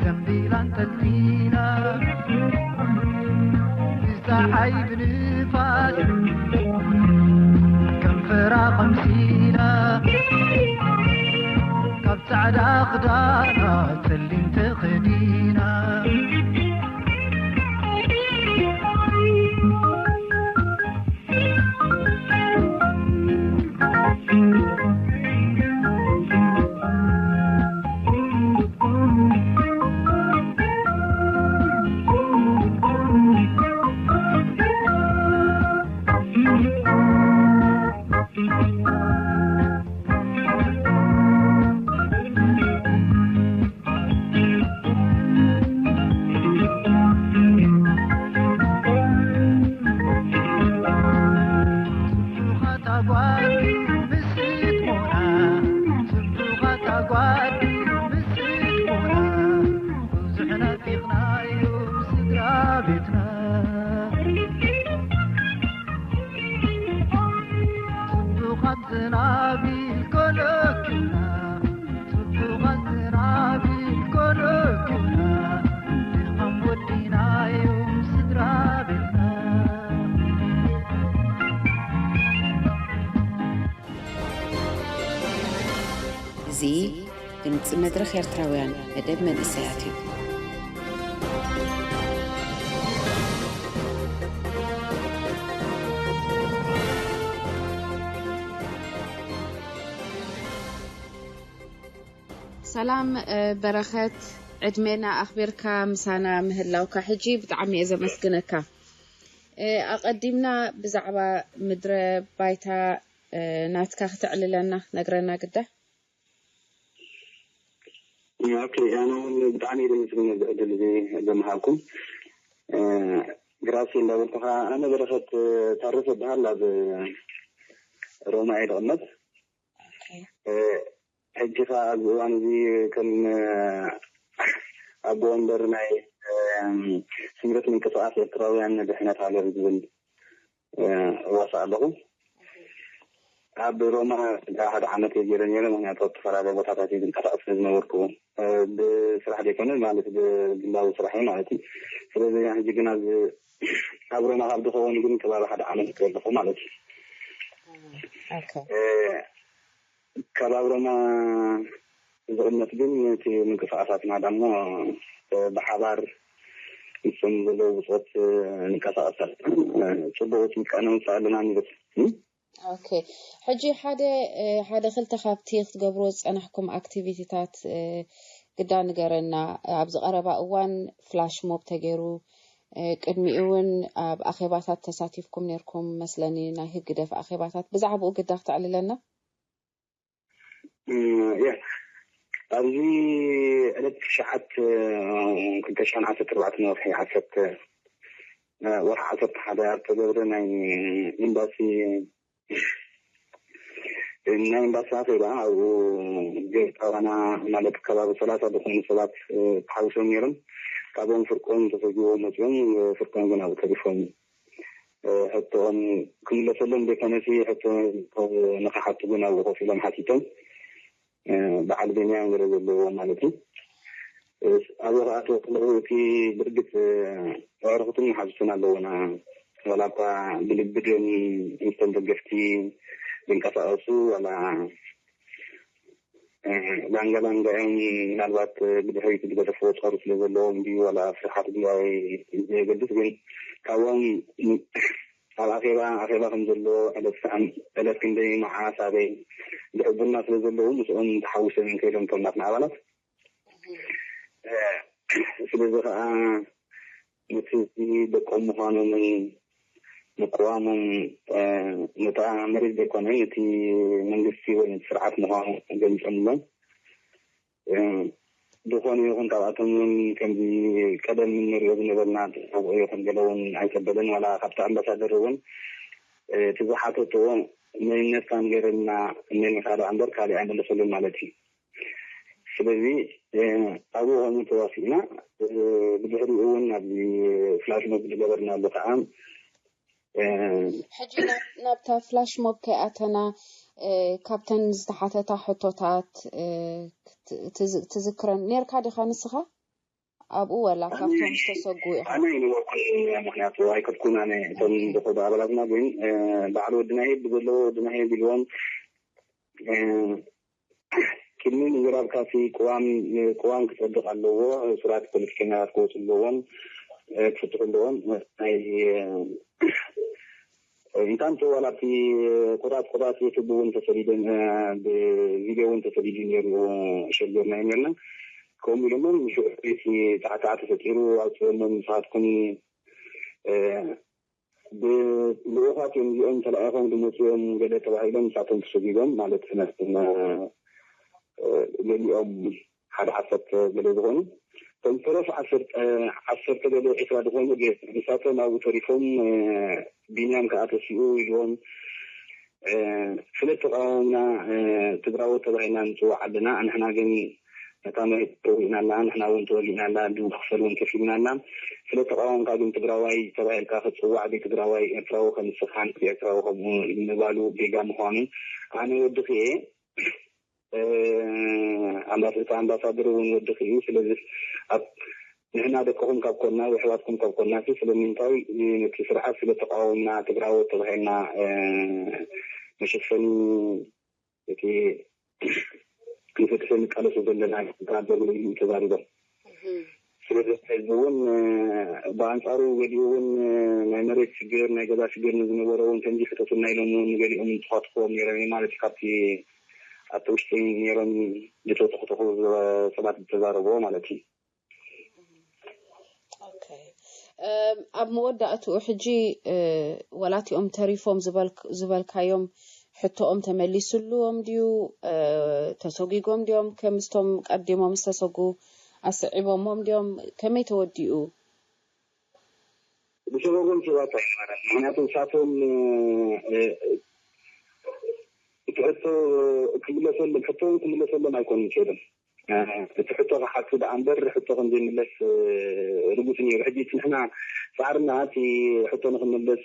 ዘንቢላ ኣንጠልጢላ፣ ብጸሓይ ብንፋስ ከንፈራ ቐምሲላ፣ ካብ ጻዕዳ ክዳና ጸሊም ተኸዲና። ጽቡቓት ኣጓል ምስ ትኾና፣ ጽቡቓት ኣጓል ምስ ትኾና፣ ብዙሕ ናፊቕናዮም ስድራ ቤትና። ጽቡቓት ዝናብ ይልኮለኩና፣ ጽቡቓት ዝናብ ይልኮለኩና፣ ድኻም ወዲናዮም ስድራ ቤትና። እዚ ድምጺ መድረኽ ኤርትራውያን መደብ መንእሰያት እዩ። ሰላም፣ እ፣ በረኸት፣ ዕድሜና ኣኽቢርካ ምሳና ምህላውካ ሕጂ ብጣዕሚ እየ ዘመስግነካ። ኣቐዲምና ብዛዕባ ምድረ ባይታ ናትካ ክተዕልለና ክትነግረና ግዳ። ኦኬ፣ ኣነ እውን ብጣዕሚ እዩ ደስ ዝብል ነዚ ዕድል እዚ ብምሃብኩም። ግራሲ እንዳበልኩኻ፣ ኣነ በረኸት ታረፈ በሃል ኣብ ሮማ እየ ዝቕመጥ። ሕጂ ኸዓ ኣብዚ እዋን እዚ ከም ኣቦ ወንበር ናይ ስምረት ምንቅስቃስ ኤርትራውያን ድሕነት ሃገር ዝብል እዋሳእ ኣለኹ። ኣብ ሮማ ሓደ ዓመት እየ ገይረ ነይረ፣ ምክንያቱ ኣብ ዝተፈላለዩ ቦታታት እየ ዝንቀሳቀስ ዝነበርኩ፣ ብስራሕ ዘይኮነ ማለት ብግላዊ ስራሕ ማለት እዩ። ስለዚ ሕጂ ግን ኣብ ሮማ ካብ ዝኸውን ግን ከባቢ ሓደ ዓመት ኣለኹ ማለት እዩ። ካብ ኣብ ሮማ ዝቕመጥ ግን እቲ ምንቅስቃሳትና ዳሞ ብሓባር ምስም ዘለዉ ብፆት ንቀሳቀስ ኣለና። ፅቡቅ ውፅኢት ከዓ ነምፅእ ኣለና ንብል። ኦኬ፣ ሕጂ ሓደ ሓደ ክልተ ካብቲ ክትገብርዎ ዝፀናሕኩም ኣክቲቪቲታት ግዳ ንገረና። ኣብዚ ቀረባ እዋን ፍላሽ ሞብ ተገይሩ፣ ቅድሚኡ እውን ኣብ ኣኼባታት ተሳቲፍኩም ነርኩም መስለኒ፣ ናይ ህግደፍ ኣኼባታት። ብዛዕባኡ ግዳ ክተዕልለና? ያ፣ ኣብዚ ዕለት ትሽዓት ክልተ ሽሕን ዓሰርተ ኣርባዕተን ወርሒ ዓሰርተ፣ ወርሒ ዓሰርተ ሓደ ኣብ ተገብረ ናይ ኤምባሲ ናይ ኤምባሲ ኣኼባ ኣብኡ ገጻባና ማለት ከባቢ ሰላሳ ዝኾኑ ሰባት ተሓዊሶም ነይሮም። ካብኦም ፍርቆም ተሰጊቦም መፅኦም፣ ፍርቆም ግን ኣብኡ ተሪፎም። ሕቶኦም ክምለሰሎም ዘይኮነሲ ሕቶ ንክሓቱ ግን ኣብኡ ኮፍ ኢሎም ሓቲቶም። በዓል ቢንያም ገለ ዘለዎ ማለት እዩ። ኣብኡ ከኣተው ከለዉ እቲ ብርግፅ ኣዕሩኽትን መሓዙትን ኣለውና። ዋላ እኳ ብልቢ ድም ምስቶም ደገፍቲ ዝንቀሳቀሱ ዋላ ላንጋ ላንጋ እዮም። ምናልባት ብድሕሪት ዝገደፍዎ ጸሩ ስለ ዘለዎም ድዩ ዋላ ፍርሓት ድዩ ኣይዘየገድስ፣ ግን ካብኦም ኣብ ኣኼባ ኣኼባ ከም ዘሎ ዕለት ሰዓን ዕለት ክንደይ መዓስ ኣበይ ዝሕብሩና ስለ ዘለዉ ምስኦም ተሓዊሶም እዮም ከይዶም እቶም ናትና ኣባላት። ስለዚ ከዓ ነቲ ደቆም ምዃኖምን ምቅዋሞም ነታ መሬት ዘይኮነ ነቲ መንግስቲ ወይ ነቲ ስርዓት ምዃኑ ገሊፆምሎም። ዝኾነ ይኹን ካብኣቶም እውን ከምዚ ቀደም እንሪኦ ዝነበርና ተሳብኦ ይኹን ገለ እውን ኣይቀበለን። ዋላ ካብቲ ኣምባሳደር እውን እቲ ዝሓተትዎ መንነትካ ንገረና መን ኢኻ ደኣ እምበር ካሊእ ኣይመለሰሉን ማለት እዩ። ስለዚ ኣብኡ ከምኡ ተዋሲእና ብድሕሪኡ እውን ኣብዚ ፍላሽ ሞብ ዝገበርናሉ ከዓ ሕጂ ናብታ ፍላሽ ሞብ ከይኣተና ካብተን ዝተሓተታ ሕቶታት ትዝክረን ኔርካ ዲኻ ንስኻ ኣብኡ ወላ ካብቶም ዝተሰጉ ኢኻ? ኣነ ይነበርኩን ምክንያቱ ኣይከድኩን ኣነ እቶም ዝኸዱ ኣባላትና ግን ባዕሉ ወድናሄ ብዘለዎ ወድናሄ ቢልዎም ቅድሚ ምዝራብ ካሲ ቅዋም ቅዋም ክፀድቕ ኣለዎ። እሱራት ፖለቲከኛታት ክወፁ ኣለዎም፣ ክፍትሑ ኣለዎም። ናይ ኢንታንቶ ዋላ ኣብቲ ቁራፅ ቁራፅ ዩቱብ እውን ተሰዲዶም ብቪድዮ እውን ተሰዲዱ ነይሩ። ሸገርና ነርና ከምኡ ኢሎሞም ሽዑ እቲ ፃዕፃዕ ተፈጢሩ ኣውፅኦሞም ንስኻትኩም ብልኡኻት እዮም እዚኦም ተላኢኾም ዝመፁ እዮም ገለ ተባሂሎም ንሳቶም ተሰጊጎም ማለት ገሊኦም ሓደ ዓሰርተ ገለ ዝኾኑ እቶም ዝተረፉ ዓሰርተ ገለ ዒስራ ዝኾኑ ንሳቶም ኣብኡ ተሪፎም ቢንያም ከዓ ተሲኡ ኢልዎም ስለ ተቃወምና ትግራዎት ተባሂልና ንፅዋዕ ኣለና። ንሕና ግን ነታ መሬት ተወሊእና ኣላ፣ ንሕና እውን ተወሊእና ኣላ፣ ንመኽፈል እውን ከፊልና ኣላ። ስለ ተቃወምካ ግን ትግራዋይ ተባሂልካ ክትፅዋዕ ዘይትግራዋይ ኤርትራዊ ከም ንስኻን ኤርትራዊ ከምኡ ምባሉ ጌጋ ምዃኑ ኣነ ወድኺ እየ። ኣምባሳደር እውን ወድኺ እዩ። ስለዚ ኣብ ንሕና ደቅኹም ካብ ኮና ወይ ኣሕዋትኩም ካብ ኮና ስለምንታይ ነቲ ስርዓት ስለ ተቃወምና ትግራዎት ተባሂልና መሸፈኒ እቲ ንፍትሒ ንቃለሱ ዘለና ተዛሪቦም። ስለዚ ህዝቢ እውን ብኣንፃሩ ገሊኡ እውን ናይ መሬት ሽግር ናይ ገዛ ሽግር ንዝነበሮ እውን ከምዚ ሕተቱና ኢሎም እውን ንገሊኦም ንተኻትክዎም ነይሮም ማለት ካብቲ ኣብቲ ውሽጢ ነይሮም ዝተተኽተኹ ሰባት ዝተዛረብዎ ማለት እዩ። ኣብ መወዳእትኡ ሕጂ፣ ዋላቲኦም ተሪፎም ዝበልካዮም ሕቶኦም ተመሊስሉዎም ድዩ? ተሰጒጎም ድዮም ከምስቶም ቀዲሞም ዝተሰጉ? ኣስዒቦሞም ድዮም? ከመይ ተወዲኡ? ብሰበቦም ሰባት ኣይነበረን። ምክንያቱ ንሳቶም እቲ ሕቶ ክምለሰሎም ሕቶ ክምለሰሎም ኣይኮኑን ከይዶም። እቲ ሕቶ ክሓቱ ደኣ እምበር ሕቶ ከም ዘይምለስ ርጉፅ ነይሩ። ሕጂ እቲ ንሕና ፃዕርና እቲ ሕቶ ንክምለስ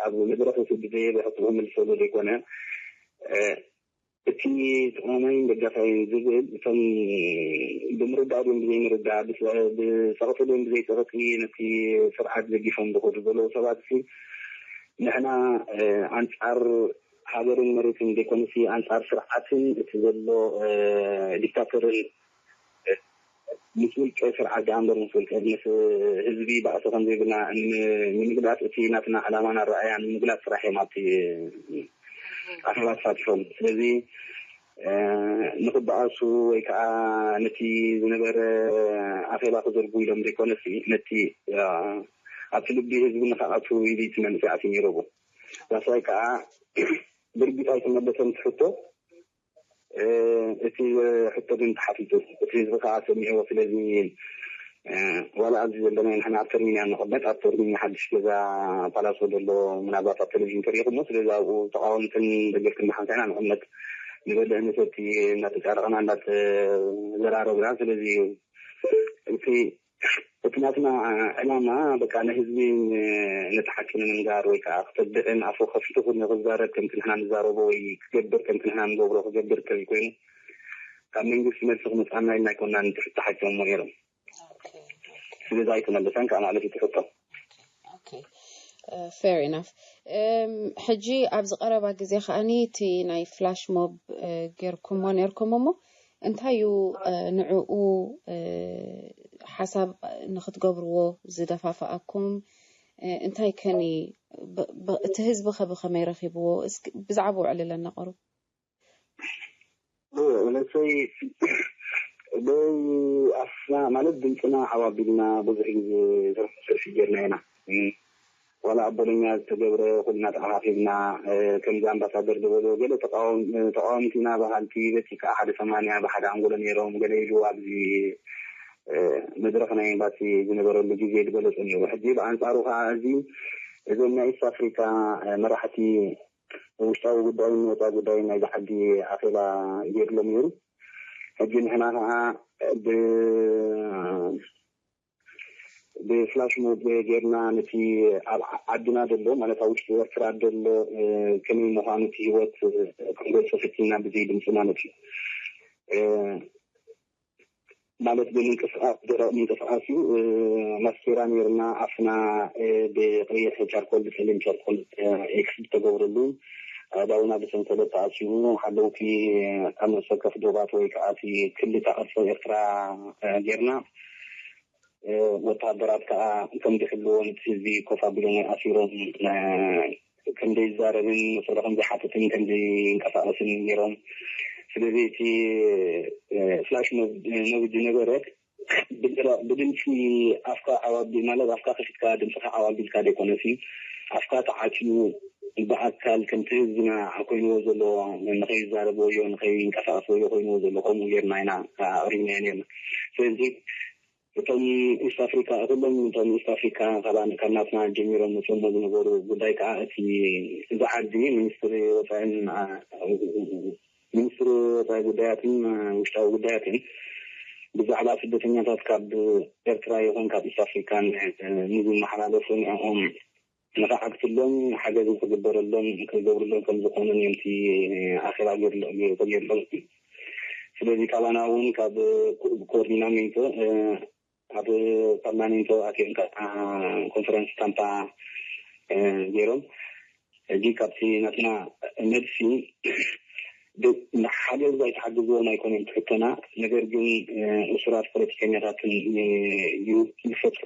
ኣብ መድረክ ብዘየበ ሕቶ ክምልሰሉ ዘይኮነ፣ እቲ ተቃዋማይን ደጋፋይን ዝብል እቶም ብምርዳእ ድዮም ብዘይምርዳእ፣ ብፀቕጢ ድዮም ብዘይፀቕጢ ነቲ ስርዓት ዘጊፎም ዝኸዱ ዘለዉ ሰባት ንሕና ኣንፃር ሃገርን መሬትን ዘይኮነሲ ኣንፃር ስርዓትን እቲ ዘሎ ዲክታተርን ምስ ውልቀ ስርዓት ደኣ እምበር ምስ ውልቀ ምስ ህዝቢ ባእሲ ከም ዘይብልና ንምግላፅ እቲ ናትና ዕላማን ኣረኣእያን ንምግላፅ ስራሕ እዮም ኣብቲ ኣኼባ ተሳቲፎም። ስለዚ ንክበኣሱ ወይ ከዓ ነቲ ዝነበረ ኣኼባ ክዘርጉ ኢሎም ዘይኮነሲ ነቲ ኣብቲ ልቢ ህዝቢ ንክኣቱ ኢሉ እቲ መንእሰይ ኣትዩ ነይሩ። ዳስዋይ ከዓ ብርግፅ ኣይተመለሰን እቲ ሕቶ። እቲ ሕቶ ግን ተሓቲቱ እቲ ህዝቢ ከዓ ሰሚዕዎ። ስለዚ ዋላ ኣብዚ ዘለና ንሕና ኣብ ተርሚን ኢና ንቕመጥ። ኣብ ተርሚን ሓድሽ ገዛ ፓላሶ ዘሎ ምናልባት ኣብ ቴሌቪዥን ተሪኢኹሞ። ስለዚ ኣብኡ ተቃወምትን ደገፍትን ብሓንሳብ ኢና ንቕመጥ። ንበልዕ ንሰቲ እናተጫረቕና እናተዘራረብና። ስለዚ እቲ እቲ ናትና ዕላማ በቃ ንህዝቢ ነቲ ሓቂ ንምንጋር ወይ ከዓ ክተብዕን ኣፉ ከፊቱ ንክዛረብ ከምቲ ንሕና ንዛረቦ ወይ ክገብር ከምቲ ንሕና ንገብሮ ክገብር እንተዘይኮይኑ ካብ መንግስቲ መልሲ ክመፅኣና ኢልና ኣይኮናን እቲ ሕቶ ሓቲቶሞ ነይሮም። ስለዚ ኣይተመለሰን ከዓ ማለት እቲ ሕቶ። Fair enough. ሕጂ ኣብዚ ቀረባ ግዜ ከዓኒ እቲ ናይ ፍላሽ ሞብ ጌርኩሞ ነርኩም እሞ እንታይ እዩ ንዕኡ ሓሳብ ንክትገብርዎ ዝደፋፍኣኩም? እንታይ ከኒ እቲ ህዝቢ ከ ብከመይ ረኪብዎ? ብዛዕባኡ ዕልለና ቀሩብ። መለሰይ ብኣፍና ማለት ድምፅና ዓባቢልና ብዙሕ ግዜ ዝረክብ ሰልፊ ጌርና ኢና። ዋላ ኣብ ቦሎኛ ዝተገብረ ኩልና ተኣኻኺብና ከምዚ ኣምባሳደር ዝበሎ ገለ ተቃወምቲና በሃልቲ በቲ ከዓ ሓደ ሰማንያ ብሓደ ኣንጎሎ ነይሮም ገለ ኢሉ ኣብዚ መድረክ ናይ ኤምባሲ ዝነበረሉ ግዜ ዝበለፁ ነይሩ። ሕጂ ብኣንፃሩ ከዓ እዚ እዞም ናይ ኢስት ኣፍሪካ መራሕቲ ውሽጣዊ ጉዳይን ወፃኢ ጉዳይን ናይዚ ዓዲ ኣኼባ ገይርሎም ነይሩ። ሕጂ ንሕና ከዓ ብፍላሽ ሞብ ጌርና ነቲ ኣብ ዓድና ዘሎ ማለት ኣብ ውሽጢ ኤርትራ ዘሎ ከመይ ምዃኑ እቲ ህይወት ክንገልፆ ፈቲና ብዘይ ድምፂ ማለት እዩ። ማለት ብምንቅስቃስ ደረቕ ምንቅስቃስ እዩ። ማስኬራ ነይርና ኣፍና ብቀይሕ ቻርኮል ብፀሊም ቻርኮል ኤክስ ዝተገብረሉ ኣእዳውና ብሰንሰለት ተኣሲሩ ሓለውቲ ኣብ ነፍሲ ወከፍ ዶባት ወይ ከዓ እቲ ክልተ ቅርፂ ኤርትራ ጌርና ወተሃደራት ከዓ ከም ዝሕልዎ ነቲ ህዝቢ ኮፍ ኣቢሎም ኣሲሮም ከም ዘይዛረብን መሰሉ ከም ዘይሓትትን ከም ዘይንቀሳቀስን ነይሮም። ስለዚ እቲ ፍላሽ ሞብ ዝነበረት ብድምፂ ኣፍካ ዓባቢ ማለት ኣፍካ ከፊትካ ድምፅካ ዓባቢልካ ዘይኮነሲ ኣፍካ ተዓፅዩ ብኣካል ከምቲ ህዝብና ኮይንዎ ዘሎ ንከይዛረብ ወዮ ንከይንቀሳቀስ ወዮ ኮይንዎ ዘሎ ከምኡ ጌርና ኢና ኣቅሪብናዮ ነርና። ስለዚ እቶም ኢስት ኣፍሪካ ኩሎም እቶም ኢስት ኣፍሪካ ካብ ናትና ጀሚሮም መፅሞ ዝነበሩ ጉዳይ ከዓ እቲ እዚ ዓዲ ሚኒስትሪ ወፃኢን ሚኒስትሪ ወፃኢ ጉዳያትን ውሽጣዊ ጉዳያትን ብዛዕባ ስደተኛታት ካብ ኤርትራ ይኹን ካብ ኢስት ኣፍሪካ ንዝመሓላለፉ ንዕኦም ንክዓግትሎም ሓገዝ ክግበረሎም ክገብርሎም ከም ዝኾኑ እዮም እቲ ኣኼባ ተገይርሎም። ስለዚ ካባና እውን ካብ ኮኦርዲናሜንቶ ኣብ ፓርላሜንቶ ኣትዮም ኮንፈረንስ ታምፓ ገይሮም ሕጂ ካብቲ ናትና መልሲ ሓገዝ ኣይተሓግዝዎም ኣይኮነን ትሕተና። ነገር ግን እሱራት ፖለቲከኛታትን ይፈትሑ፣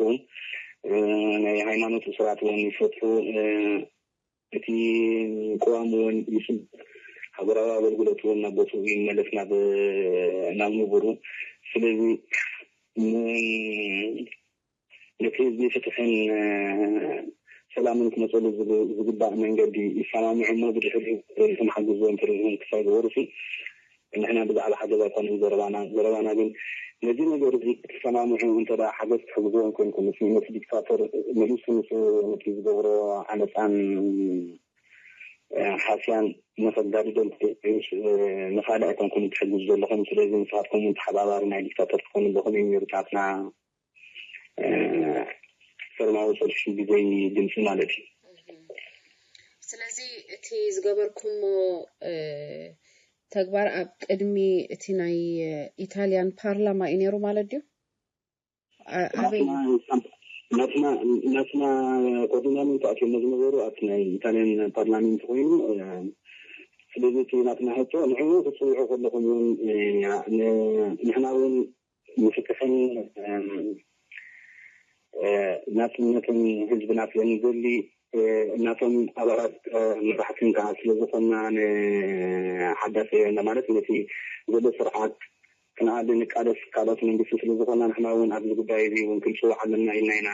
ናይ ሃይማኖት እሱራት እውን ይፈትሑ። እቲ ቅዋም እውን ይስብ ሃገራዊ ኣገልግሎት እውን ናብ ቦትኡ ይመለስ ናብ ናብ ንቡሩ። ስለዚ ነቲ ህዝቢ ፍትሕን ሰላምን ክመፀሉ ዝግባእ መንገዲ ይሰማምዑ እሞ ብድሕሪኡ ተሪፉ ሓግዞ እንተሪኢኹም ክሳይ ዝበሩሲ ንሕና ብዛዕባ ሓገዝ ኣይኮነን ዘረባና። ዘረባና ግን ነዚ ነገር እዚ ክትሰማምዑ እንተ ሓገዝ ትሕግዝዎም ኮንኩም ምስ ነቲ ዲክታተር መሊሱ ምስ ነቲ ዝገብሮ ዓመፃን ሓስያን ንኸጋድዶ ንኻልእ ኣይኮንኩም ትሕግዙ ዘለኹም። ስለዚ ንስኻትኩም እውን ተሓባባሪ ናይ ዲክታተር ትኾኑ ኣለኹም እዩ ነይሩ ናትና ሰላማዊ ሰልፊ ብዘይ ድምፂ ማለት እዩ። ስለዚ እቲ ዝገበርኩሞ ተግባር ኣብ ቅድሚ እቲ ናይ ኢታልያን ፓርላማ እዩ ነይሩ ማለት ድዩ? ኣበይ? ናትና ናትና ኮርዲናመንት ኣትዮም ዝነበሩ ኣብቲ ናይ ኢታልያን ፓርላሜንት ኮይኑ ስለዚ እቲ ናትና ሕቶ ንዕኡ ክትፅውዑ ከለኹም እውን ንሕና እውን ንፍትሕን ናፅነትን ህዝብና ስለንደሊ እናቶም ኣባላት መራሕትን ከዓ ስለዝኮና ንሓዳስ ማለት ነቲ ዘሎ ስርዓት ክንኣሊ ንቃለስ ካልኦት መንግስቲ ስለዝኮና ንሕና እውን ኣብዚ ጉዳይ እዚ እውን ክንፅዋዕ ኣለና ኢልና ኢና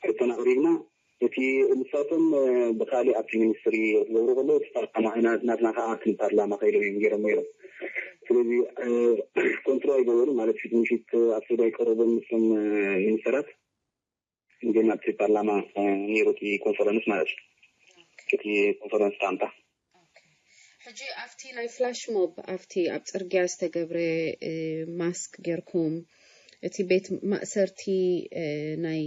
ሕቶና ኣቅሪብና። እቲ ንሳቶም ብካሊእ ኣብቲ ሚኒስትሪ ክገብሩ ከለዉ እቲ ፓርላማ ናትና ከዓ ኣብቲ ፓርላማ ከይዶም እዮም ገይሮም ነይሮም። ስለዚ ኮንትሮል ኣይገበሩ ማለት ፊት ንፊት ኣብ ሰይድ ኣይቀረቦም ምስቶም ሚኒስተራት ግን ኣብቲ ፓርላማ ነይሩ እቲ ኮንፈረንስ ማለት እዩ። እቲ ኮንፈረንስ ጣንታ ሕጂ ኣብቲ ናይ ፍላሽ ሞብ ኣብቲ ኣብ ፅርግያ ዝተገብረ ማስክ ጌርኩም እቲ ቤት ማእሰርቲ ናይ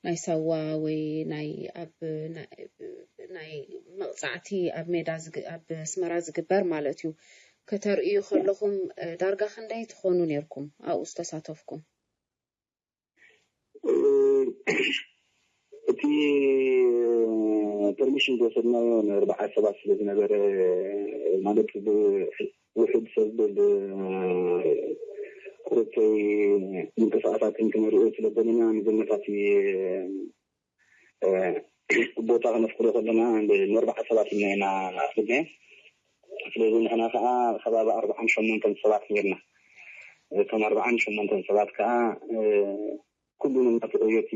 ናይ ሳዋ ወይ ናይ ኣብ ናይ መቕፃዕቲ ኣብ ሜዳ ኣብ ኣስመራ ዝግበር ማለት እዩ ከተርእዩ ከለኹም ዳርጋ ክንደይ ትኾኑ ነርኩም ኣብኡ ዝተሳተፍኩም? እቲ ፐርሚሽን ዝወሰድናዮ ንኣርባዓ ሰባት ስለ ዝነበረ ማለት ውሕድ ሰብ ብቁርብተይ ምንቅስቃሳትን ክነሪኦ ስለ ዘለና መጀመርታ እቲ ቦታ ክነፍቅዶ ከለና ንኣርባዓ ሰባት ኢና ኢና ኣፍቅድናዮ። ስለዚ ንሕና ከዓ ከባቢ ኣርባዓን ሸሞንተን ሰባት ነርና። እቶም ኣርባዓን ሸሞንተን ሰባት ከዓ ኩሉ እናተቆየት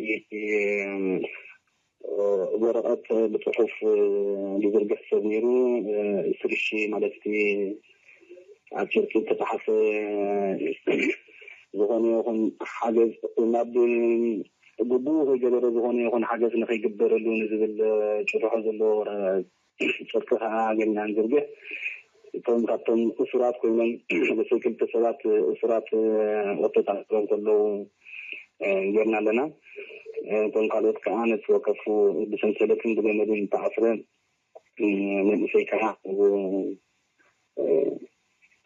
ወረቐት ብፅሑፍ ዝዝርግሕ ሰብ ነይሩ። ስርሺ ማለት እቲ ኣብ ጨርቂ ዝተፃሓፈ ዝኾነ ይኹን ሓገዝ ናብ ግቡኡ ከይገበረ ዝኾነ ይኹን ሓገዝ ንኸይግበረሉ ንዝብል ጭርሖ ዘለዎ ጨርቂ ከዓ ገይርና ንዝርግሕ። እቶም ካብቶም እሱራት ኮይኖም በሰይ ክልተ ሰባት እሱራት ወተጣሮም ከለዉ ገይርና ኣለና። እቶም ካልኦት ከዓ ነቲ ወከፉ ብሰንሰለትን ብገመድን ዝተኣስረ መንእሰይ ከዓ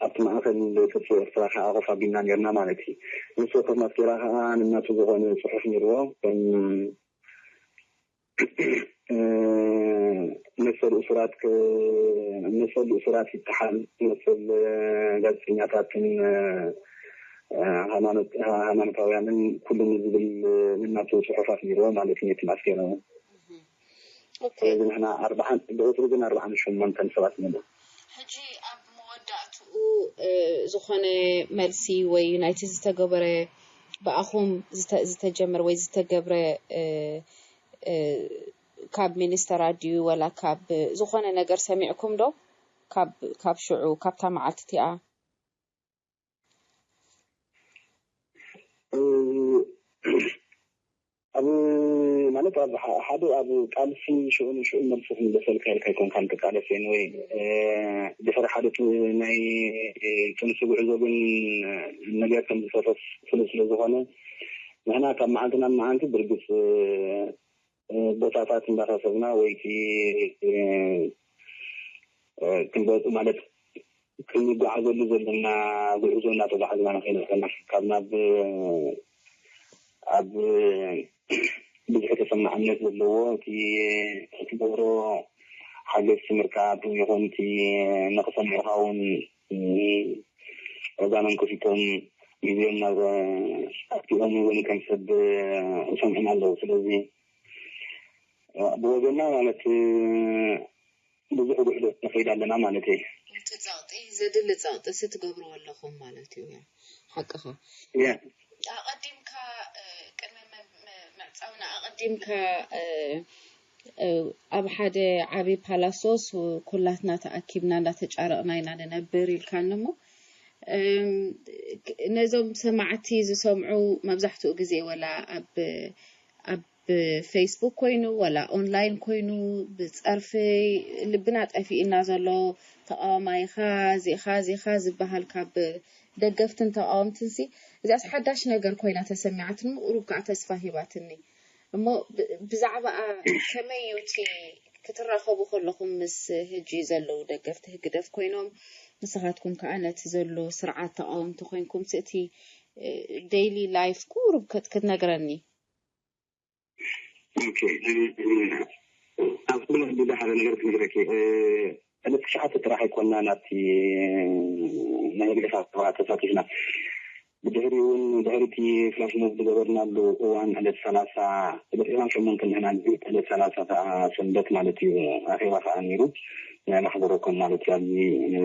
ኣብቲ ማእከል ቅርፂ ኤርትራ ከዓ ኮፍ ኣቢልና ነርና ማለት እዩ። ምስ ወከፍ ማስኬራ ከዓ ንናቱ ዝኾነ ፅሑፍ ነይርዎ። ከም መሰል እሱራት መሰል እሱራት ይተሓል፣ መሰል ጋዜጠኛታትን ሃይማኖታውያንን ኩሉ ዝብል ንናቱ ፅሑፋት ነይርዎ ማለት እዩ። ነቲ ማስኬራ ስለዚ ንሕና ኣርባዓን ብቁፅሪ ግን ኣርባዓን ሸሞንተን ሰባት ንብሎ። ሕጂ ኣብ መወዳእትኡ ዝኾነ መልሲ ወይ ናይቲ ዝተገበረ ብኣኹም ዝተጀመረ ወይ ዝተገብረ ካብ ሚኒስተር ኣድዩ ወላ ካብ ዝኾነ ነገር ሰሚዕኩም ዶ? ካብ ሽዑ ካብታ መዓልቲ እቲኣ ኣብ ማለት ኣብ ሓደ ኣብ ቃልሲ ሽዑ ንሽዑ መልሲ ክምለሰልካ ኢልካ ኣይኮንካን ትቃለስ ወይ ድሕሪ ሓደ ናይ ጥንሲ ጉዕዞ ግን ነገር ከም ዝፈሰስ ፍሉጥ ስለ ዝኾነ ንሕና ካብ መዓልቲ ናብ መዓልቲ ብርግፅ ቦታታት እንዳኸሰብና ወይ ክንበፁ ማለት ክንጓዓዘሉ ዘለና ጉዕዞ እናተጓዓዝና ንኸይድ ዘለና ካብ ናብ ኣብ ብዙሕ ተሰማዕነት ዘለዎ እቲ ትገብሮ ሓገዝ ትምህርካ ይኹን እቲ ንክሰምዑካ እውን እዛኖም ከፊቶም ግዜኦም ናብ ኣክቲኦም እውን ከም ሰብ ይሰምዑና ኣለዉ። ስለዚ ብወገና ማለት ብዙሕ ጉዕዞ ንኸይድ ኣለና ማለት እዩ። ዘድሊ ጸቕጥሲ ትገብርዎ ኣለኹም ማለት እዩ። ያ፣ ሓቅኻ። ያ ኣቐዲምካ፣ እ፣ ቅድሚ መ-፣ መ-፣ ምዕጻውና ኣቐዲምካ፣ እ፣ እ፣ ኣብ ሓደ ዓቢ ፓላሶስ ኩላትና ተኣኪብና እንዳተጫረቕና ኢና ንነብር ኢልካኒ እሞ፣ እም፣ ክ-፣ ነዞም ሰማዕቲ ዝሰምዑ መብዛሕትኡ ግዜ ወላ ኣብ፣ ኣብ ፌስቡክ ኮይኑ ወላ ኦንላይን ኮይኑ ብጸርፊ ልብና ጠፊእና ዘሎ ተቃዋማይኻ፣ ዚኻ፣ ዚኻ ዝበሃል ካብ ደገፍትን ተቃወምትን ሲ፣ እዚኣስ ሓዳሽ ነገር ኮይና ተሰሚዓትኒ፣ ቁሩብ ከዓ ተስፋ ሂባትኒ። እሞ ብ-፣ ብዛዕባኣ ከመይ እዩ እቲ ክትራኸቡ ከለኹም ምስ ህጂ ዘለዉ ደገፍቲ ህግደፍ ኮይኖም፣ ንስኻትኩም ከዓ ነቲ ዘሎ ስርዓት ተቃወምቲ ኮይንኩም፣ እቲ ዴይሊ ላይፍ ቁሩብ ክት-፣ ክትነግረኒ? ኦኬ፣ እ፣ እ፣ ኣብ ቅድሚ ሕጂ ሓደ ነገር ክነግረኪ። እ፣ ዕለት ትሽዓተ ጥራሕ ኣይኮና ናብቲ ናይ ህግደፍ ኣኼባ ተሳቲፍና። ብድሕሪ እውን ድሕሪ እቲ ፍላሽ ሞብ ዝገበርናሉ እዋን ዕለት ሰላሳ፣ ዕለት ዕስራን ሸሞንተን ንሕና ዕለት ሰላሳ ከዓ ሰንበት ማለት እዩ ኣኼባ ከዓ ነይሩ። ናይ ማሕበረኮም ማለት እዩ። ኣብዚ፣ እ፣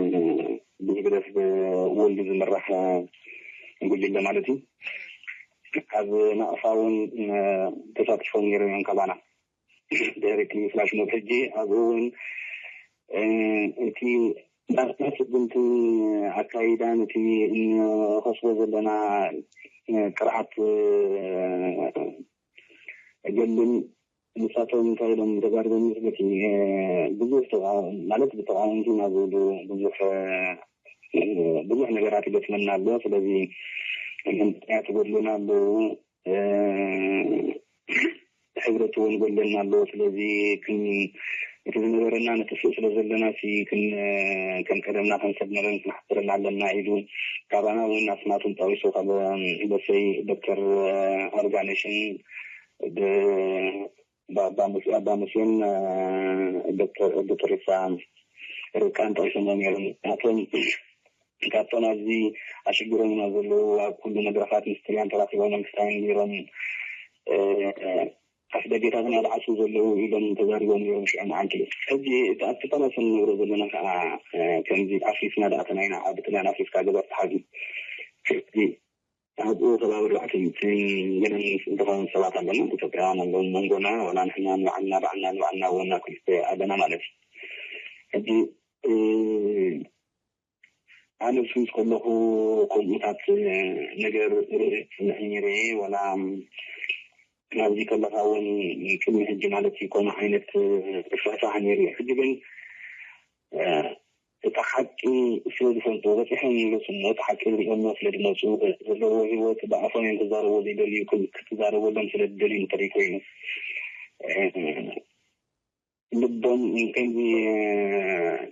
ብህግደፍ ወልዱ ዝምራሕ ጉጅለ ማለት እዩ። ኣብ ናቕፋ እውን፣ እ፣ ተሳቲፎም ነይሮም እዮም ካባና። ድሕሪ እቲ ፍላሽ ሞብ ሕጂ ኣብኡ እውን፣ እ፣ እቲ ናትና ስጉምትን ኣካይዳን እቲ እንኸስቦ ዘለና፣ እ፣ ቅርዓት፣ እ፣ ገልን ንሳቶም እንታይ ኢሎም ተዛሪቦም ይመስለኪ? እ፣ ብዙሕ ተቃ-፣ ማለት ብተቃወምቲ ኢና ዝብሉ ብዙሕ፣ እ፣ ብዙሕ ነገራት ይገጥመና ኣሎ። ስለዚ ምክንያት ይጎድሉና ኣለዉ። እ፣ ሕብረት እውን ይጎድለና ኣሎ። ስለዚ ክን-፣ እቲ ዝነበረና ነጥፍእ ስለ ዘለና ሲ ክን-፣ ከም ቀደምና ከም ሰብ መረን ክንሓብረና ኣለና ኢሉ ካባና እውን ኣስማቶም ጠቂሱ ካብ በሰይ ዶክተር ኣርጋነሽን ብ-፣ ብ-፣ ኣባ ሙሴ፣ ኣባ ሙሴን፣ እ፣ ዶክተር፣ ዶክተር ሬሳ ርብቃን ጠቂሶሞ ነይሮም። ናቶም ካብቶም ኣብዚ ኣሽግሮምና ዘለዉ ኣብ ኩሉ መድረኻት ምስ ጥልያን ተራኺቦም መንግስታውያን ገይሮም፣ እ፣ ኣፍደገታትና ዝዓጽዉ ዘለዉ ኢሎም ተዛሪቦም ነይሮም ሽዑ መዓልቲ። ሕጂ እቲ ኣብቲ ፓላስ እንነብሮ ዘለና ከዓ፣ እ፣ ከምዚ ኣፍሪስና ደኣ ተናይና ኣብ ጥልያን ኣፍሪስካ ገዛ ተሓዙ። ሕጂ ኣብኡ ከባቢ ኣርባዕተ ሚእትን ገለን ዝኸውን ሰባት ኣለና። ኢትዮጵያውያን ኣለዉ መንጎና፣ ዋላ ንሕና ንባዕልና፣ ባዕልና፣ ንባዕልና ወና ክልተ ኣለና ማለት እዩ። ሕጂ፣ እ፣ ኣነ ምስ ከለኹ ከምኡታት ነገር ርኢ ጽንሕ ነይረ፣ ዋላ ኣብዚ ከለኻ እውን ቅድሚ ሕጂ ማለት እዩ፣ ከምኡ ዓይነት ርፍሕፋሕ ነይሩ እዩ። ሕጂ ግን፣ እ፣ እቲ ሓቂ ስለ ዝፈልጡ በፂሖም ይመፁ እሞ፣ እቲ ሓቂ ዝሪኦሞ ስለ ዝመፁ፣ ዘለዎ ህይወት ብኣፎም እዮም ክዛረቡ ዘይደልዩ፣ ክም-፣ ክትዛረበሎም ስለ ዝደልዩ ጥሪ ኮይኑ፣ እ፣ ልቦም ከምዚ፣ እ፣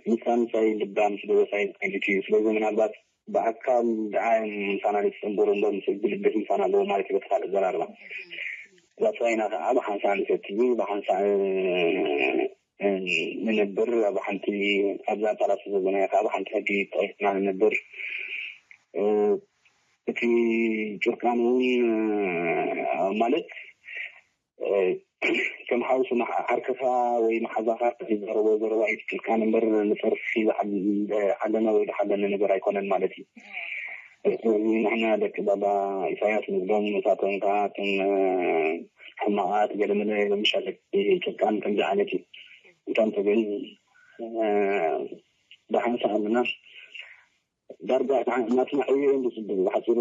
ምሳይ ምሳይ ልባም ስለ ወሳይ ዓይነት እዩ። ስለዚ ምናልባት ብኣካል ደኣ ምሳና ዘይተፀንበሩ እምበር፣ ምስ ብልቢ ምሳና ኣለዎ ማለት እዩ፣ በቲ ካልእ ኣዘራርባ። እዛ ጥራይና ከዓ ብሓንሳእ ንሰቲ፣ ብሓንሳእ፣ እ፣ ንነብር፣ ኣብ ሓንቲ፣ ኣብዛ ፓላስ ዘለና ከዓ ብሓንቲ ሕጊ ጠቂስና ንነብር። እ፣ እቲ ጭርቃን እውን፣ እ፣ ማለት፣ እ፣ ከም ሓውሲ መሓ-፣ ዓርክኻ ወይ መሓዛኻ ዝዛረቦ ዘረባ እዩ እቲ ጭርቃን እምበር፣ ንፀርፊ ዝዓል-፣ ዝዓለመ ወይ ዝሓለነ ነገር ኣይኮነን ማለት እዩ። እዚ ንሕና ደቂ ባባ ኢሳያስ ንብሎም፣ ንሳቶም ከዓ እቶም፣ እ፣ ሕማቓት ገለመለ ኢሎም ይሻለኪ፣ ጭርቃን ከምዚ ዓይነት እዩ። እንታይ እንተ ግን፣ እ፣ ብሓንሳእ ኣለና። ዳርጋ ንዓ-፣ ናትና ዕዮ እዮም ዝጽበዩ። ብሓጺሩ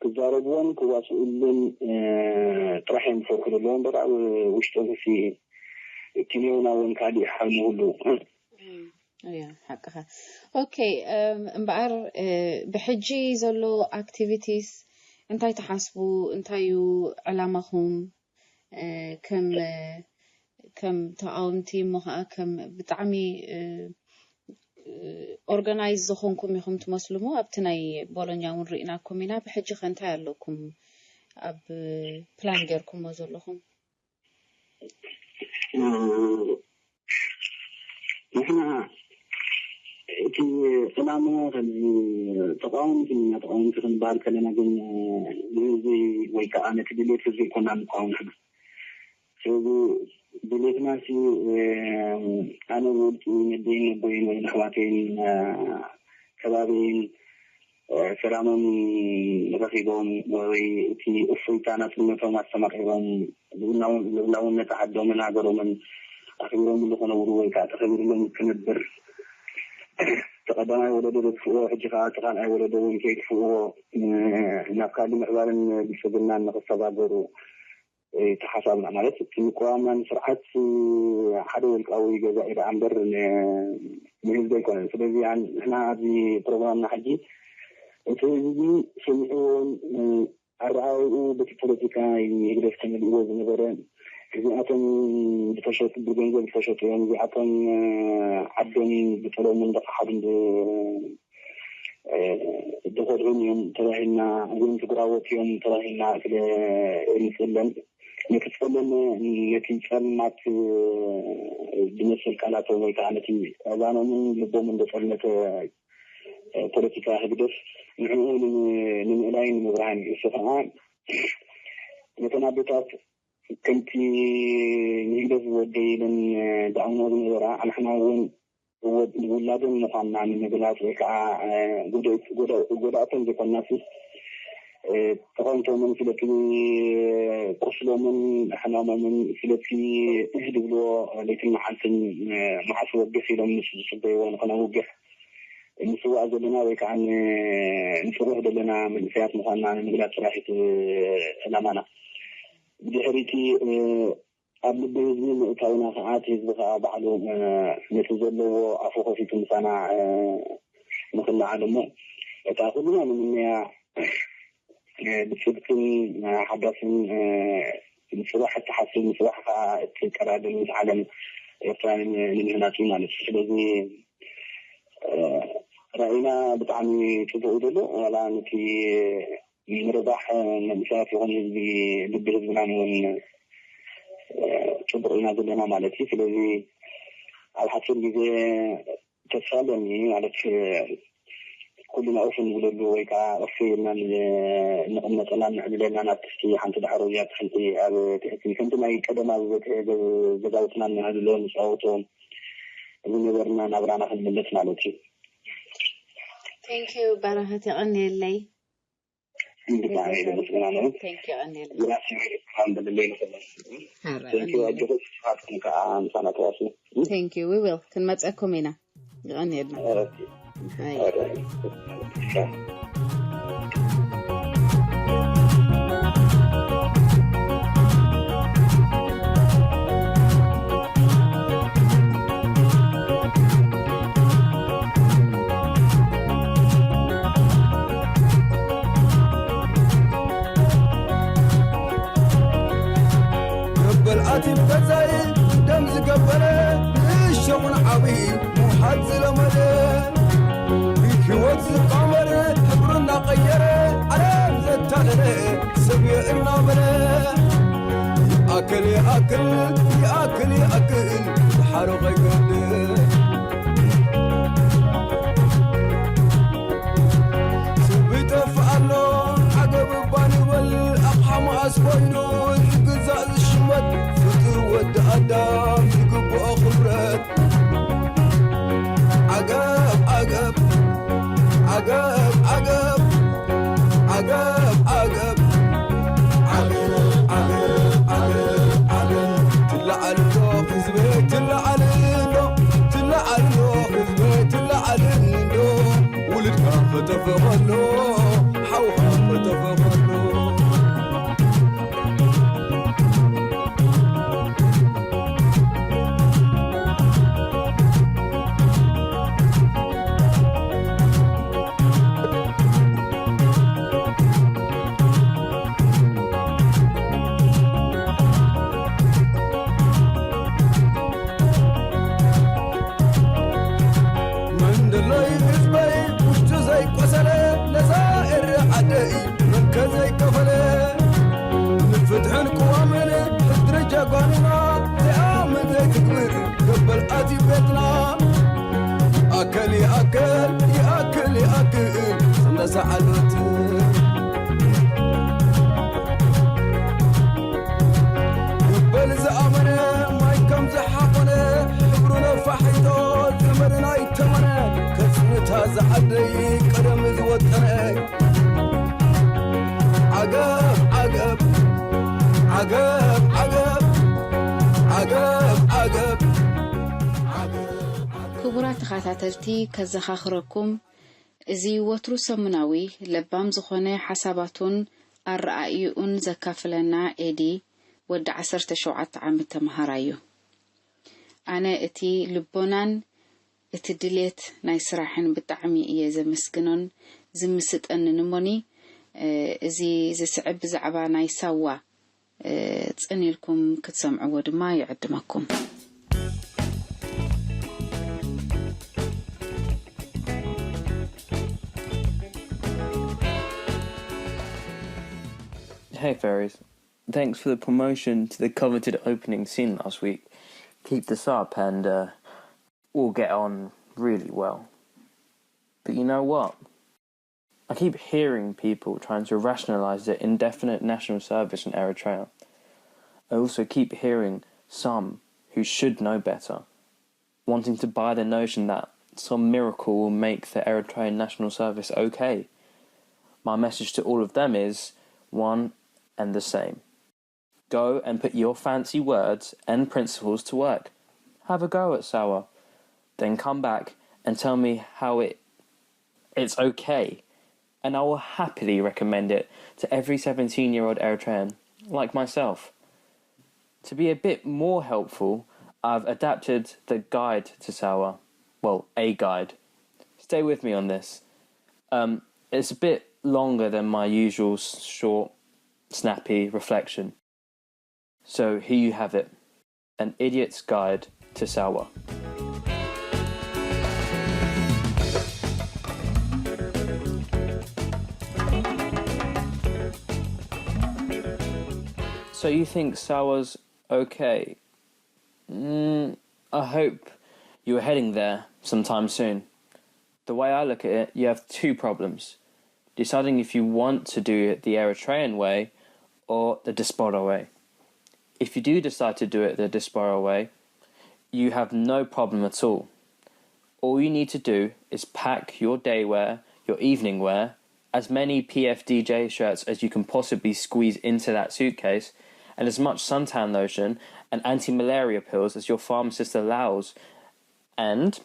ክዛረብዎን ክዋስኡሉን፣ እ፣ ጥራሕ እዮም ዝፈርሑ ዘለዉ እምበር ኣብ ውሽጦም ሲ ኪንዮና እውን ካሊእ ሓልሚ ህሉ። እም፣ እያ፣ ሓቅኻ። ኦኬ፣ እም፣ እምበኣር፣ እ፣ ብሕጂ ዘሎ ኣክቲቪቲስ እንታይ ትሓስቡ? እንታይ እዩ ዕላማኹም? እ፣ ከም፣ እ፣ ከም ተቃወምቲ እሞ ኸዓ ከም ብጣዕሚ፣ እ፣ እ፣ ኦርጋናይዝ ዝኾንኩም ኢኹም ትመስሉ እሞ ኣብቲ ናይ ቦሎኛ እውን ርኢናኩም ኢና። ብሕጂ ኸ እንታይ ኣለኩም ኣብ ፕላን ጌርኩሞ ዘለኹም? ንሕና እቲ ዕላማ ከምዚ ተቃወምቲ ኢና፣ ተቃወምቲ ክንበሃል ከለና ግን ንህዝቢ ወይ ከዓ ነቲ ድሌት ህዝቢ ኣይኮና ንቃወም ንሕና። ስለዚ ድሌትና ሲ፣ ኣነ ብውልቂ ነደይን ነቦይን ወይ ንኣሕዋተይን፣ እ፣ ከባቢ ሰላሞም ረኺቦም ወይ እቲ እፎይታ ናጽነቶም ኣስተማቒሮም ልኡላውነት ዓዶምን ሃገሮምን ኣኽቢሮምሉ ክነብሩ ወይ ከዓ ተኸቢርሎም ክነብር እቲ ቀዳማይ ወለዶ ዘጥፍእዎ ሕጂ ከዓ እቲ ካልኣይ ወለዶ እውን ከይጥፍእዎ ናብ ካልእ ምዕባልን ብልፅግናን ንክሰጋገሩ እቲ ሓሳብና ማለት እቲ ምቅዋም ናይ ስርዓት ሓደ ውልቃዊ ገዛኢ ደኣ እምበር ንህዝቢ ኣይኮነን። ስለዚ ንሕና ኣብዚ ፕሮግራምና ሕጂ እቲ ህዝቢ ሰሚዕዎን ኣረኣእይኡ በቲ ፖለቲካ ህግደፍ ተመሊእዎ ዝነበረ እዚኣቶም ዝተሸጡ ብገንዘብ ዝተሸጡ እዮም፣ እዚኣቶም ዓዶም ዝጠለሙን ዝኸሓዱን ዝኸድዑን እዮም ተባሂልና፣ እዚኦም ትግራዎት እዮም ተባሂልና ስለ እንፅለን ነቲ ፀለመ ነቲ ፀልማት ዝመስል ቃላቶም ወይ ከዓ ነቲ ኣእዛኖምን ልቦምን ዘፀልመተ ፖለቲካ ህግደፍ ንዕኡ ንምእላይን ንምብርሃን እዩ። እሱ ከዓ ነተን ኣቦታት ከምቲ ንህግደፍ ዝወደይ ኢለን ዝኣምኖ ዝነበራ ኣንሕና እውን ውላዶም ምዃንና ንምግላፅ ወይ ከዓ ጎዳእቶም ዘይኮናሲ ተቐምቶምን ስለቲ ቁስሎምን ሕማሞምን ስለቲ እህ ድብልዎ ለይትን መዓልትን መዓስ ወግሕ ኢሎም ምስ ዝስበይዎ ንክነውግሕ ንስዋእ ዘለና ወይ ከዓ ንፅውዕ ዘለና መንእሰያት ምኳንና ንምግላፅ ጥራሕ እቲ ዕላማና። ብድሕሪቲ ኣብ ልቢ ህዝቢ ምእታውና ከዓ እቲ ህዝቢ ከዓ ባዕሉ ነቲ ዘለዎ ኣፉ ከፊቱ ምሳና ንክለዓል እሞ እታ ኩልና ንምነያ ብፅድቅን ሓዳስን ንፅባሕ እትሓስብ ንፅባሕ ከዓ እትቀዳደም ምስ ዓለም ኤርትራ ንምህናፅ እዩ ማለት እዩ። ስለዚ ራእይና ብጣዕሚ ፅቡቅ እዩ ዘሎ ዋላ ነቲ ምርባሕ መንእሰያት ይኹን ህዝቢ ልቢ ህዝብና እውን ፅቡቅ ኢና ዘለና ማለት እዩ። ስለዚ ኣብ ሓፂር ግዜ ተስፋ ኣለኒ ማለት ኩልና ኦፍ እንብለሉ ወይ ከዓ ኦፍ ኢልና እንቕመጠላ እንዕብለላ ናብ ትሕቲ ሓንቲ ዳዕሮ እያ ትሕንቲ ኣብ ትሕቲ ከምቲ ናይ ቀደም ኣብ ገዛውትና እንህልሎ ንፃወቶ ዝነበርና ናብራና ክንምለስ ማለት እዩ። Thank you በረኸት የቐንየለይ። ብጣዕሚ የመስግና ነው። Thank you የቐንየለይ። ግራሲ ራም በልለይ ንክእል ሐረ Thank you ኣጆኹም ንስኻትኩም ከዓ ምሳና ተዋስኑ። Thank you we will ክንመፀኩም ኢና። የቐንየልና። ኦኬ። ሃይ። ኦኬ። ገበል ኣቲም ገዛኢ ደም ዝገበረ ንእሽቶ ኹን ዓብዪ ምውሓድ ዝለመደ ብህይወት ዝጣመረ ሕብሩ እናቐየረ ዓለም ዘታለለ ሰብ እየ እናበለ ይኣክል ይኣክል ይኣክል ይኣክል ድሓሩ ከይወድእ ስብ ይጠፍእ ኣሎ ዓገብ እባ ንበል ኣቕሓ መኣስ ኮይኑ ዝግዛእ ዝሽመት ፍጡር ወዲ ኣዳም ዝግብኦ ክብረት ዓገብ ዓገብ ዓገብ ዓገብ ዓገብ ዓገብ ዓገብ ዓገብ ዓገብ ዓገብ ትለዓል ዶ ህዝበይ ትለዓል ዶ ትለዓል ዶ ህዝበይ ትለዓል ዶ ውሉድካ ከተፈቐሎ ሓውኻ ከተፈቐሎ መንደለይ ህዝበይ ውሽጡ ዘይቆሰለ ነዛ ኤረ ዓደይ መከ ዘይከፈለ ንፍትሕን ቅዋምን ሕድሪ ጀጓንና ዘይኣምን ዘይትግብር ገበል ኣትዩ ቤትና ይኣከል ይኣከል ይኣክል ይኣክል ስነሳ ዓሎት ይበል ዝኣመነ ማይ ከም ዝሓቆነ ሕብሩ ነፋሒቶ ዘመድና ይተመነ ከፅንታ ዝዓደይ ተኸታተልቲ ከዘኻኽረኩም፣ እዚ ወትሩ ሰሙናዊ ለባም ዝኾነ ሓሳባቱን ኣረኣእይኡን ዘካፍለና ኤዲ፣ ወዲ ዓሰርተ ሸውዓተ ዓመት ተምሃራይ እዩ። ኣነ እቲ ልቦናን እቲ ድሌት ናይ ስራሕን ብጣዕሚ እየ ዘመስግኖን ዝምስጠንን እሞኒ፣ እ፣ እዚ ዝስዕብ ብዛዕባ ናይ ሳዋ፣ እ፣ ጽን ኢልኩም ክትሰምዕዎ ድማ ይዕድመኩም። Hey fairies, thanks for the promotion to the coveted opening scene last week. Keep this up and uh, we'll get on really well. But you know what? I keep hearing people trying to rationalize the indefinite national service in Eritrea. I also keep hearing some who should know better wanting to buy the notion that some miracle will make the Eritrean national service okay. My message to all of them is one and the same. Go and put your fancy words and principles to work. Have a go at Sawa. Then come back and tell me how it it's okay. And I will happily recommend it to every seventeen year old Eritrean, like myself. To be a bit more helpful, I've adapted the guide to Sawa. Well, a guide. Stay with me on this. Um, it's a bit longer than my usual short, snappy reflection. So here you have it, An Idiot's Guide to Sawa. So you think Sawa's okay? Mm, I hope you are heading there sometime soon. The way I look at it, you have two problems. Deciding if you want to do it the Eritrean way or the diaspora way. If you do decide to do it the diaspora way, you have no problem at all. All you need to do is pack your day wear, your evening wear, as many P F D J shirts as you can possibly squeeze into that suitcase, and as much suntan lotion and anti malaria pills as your pharmacist allows, and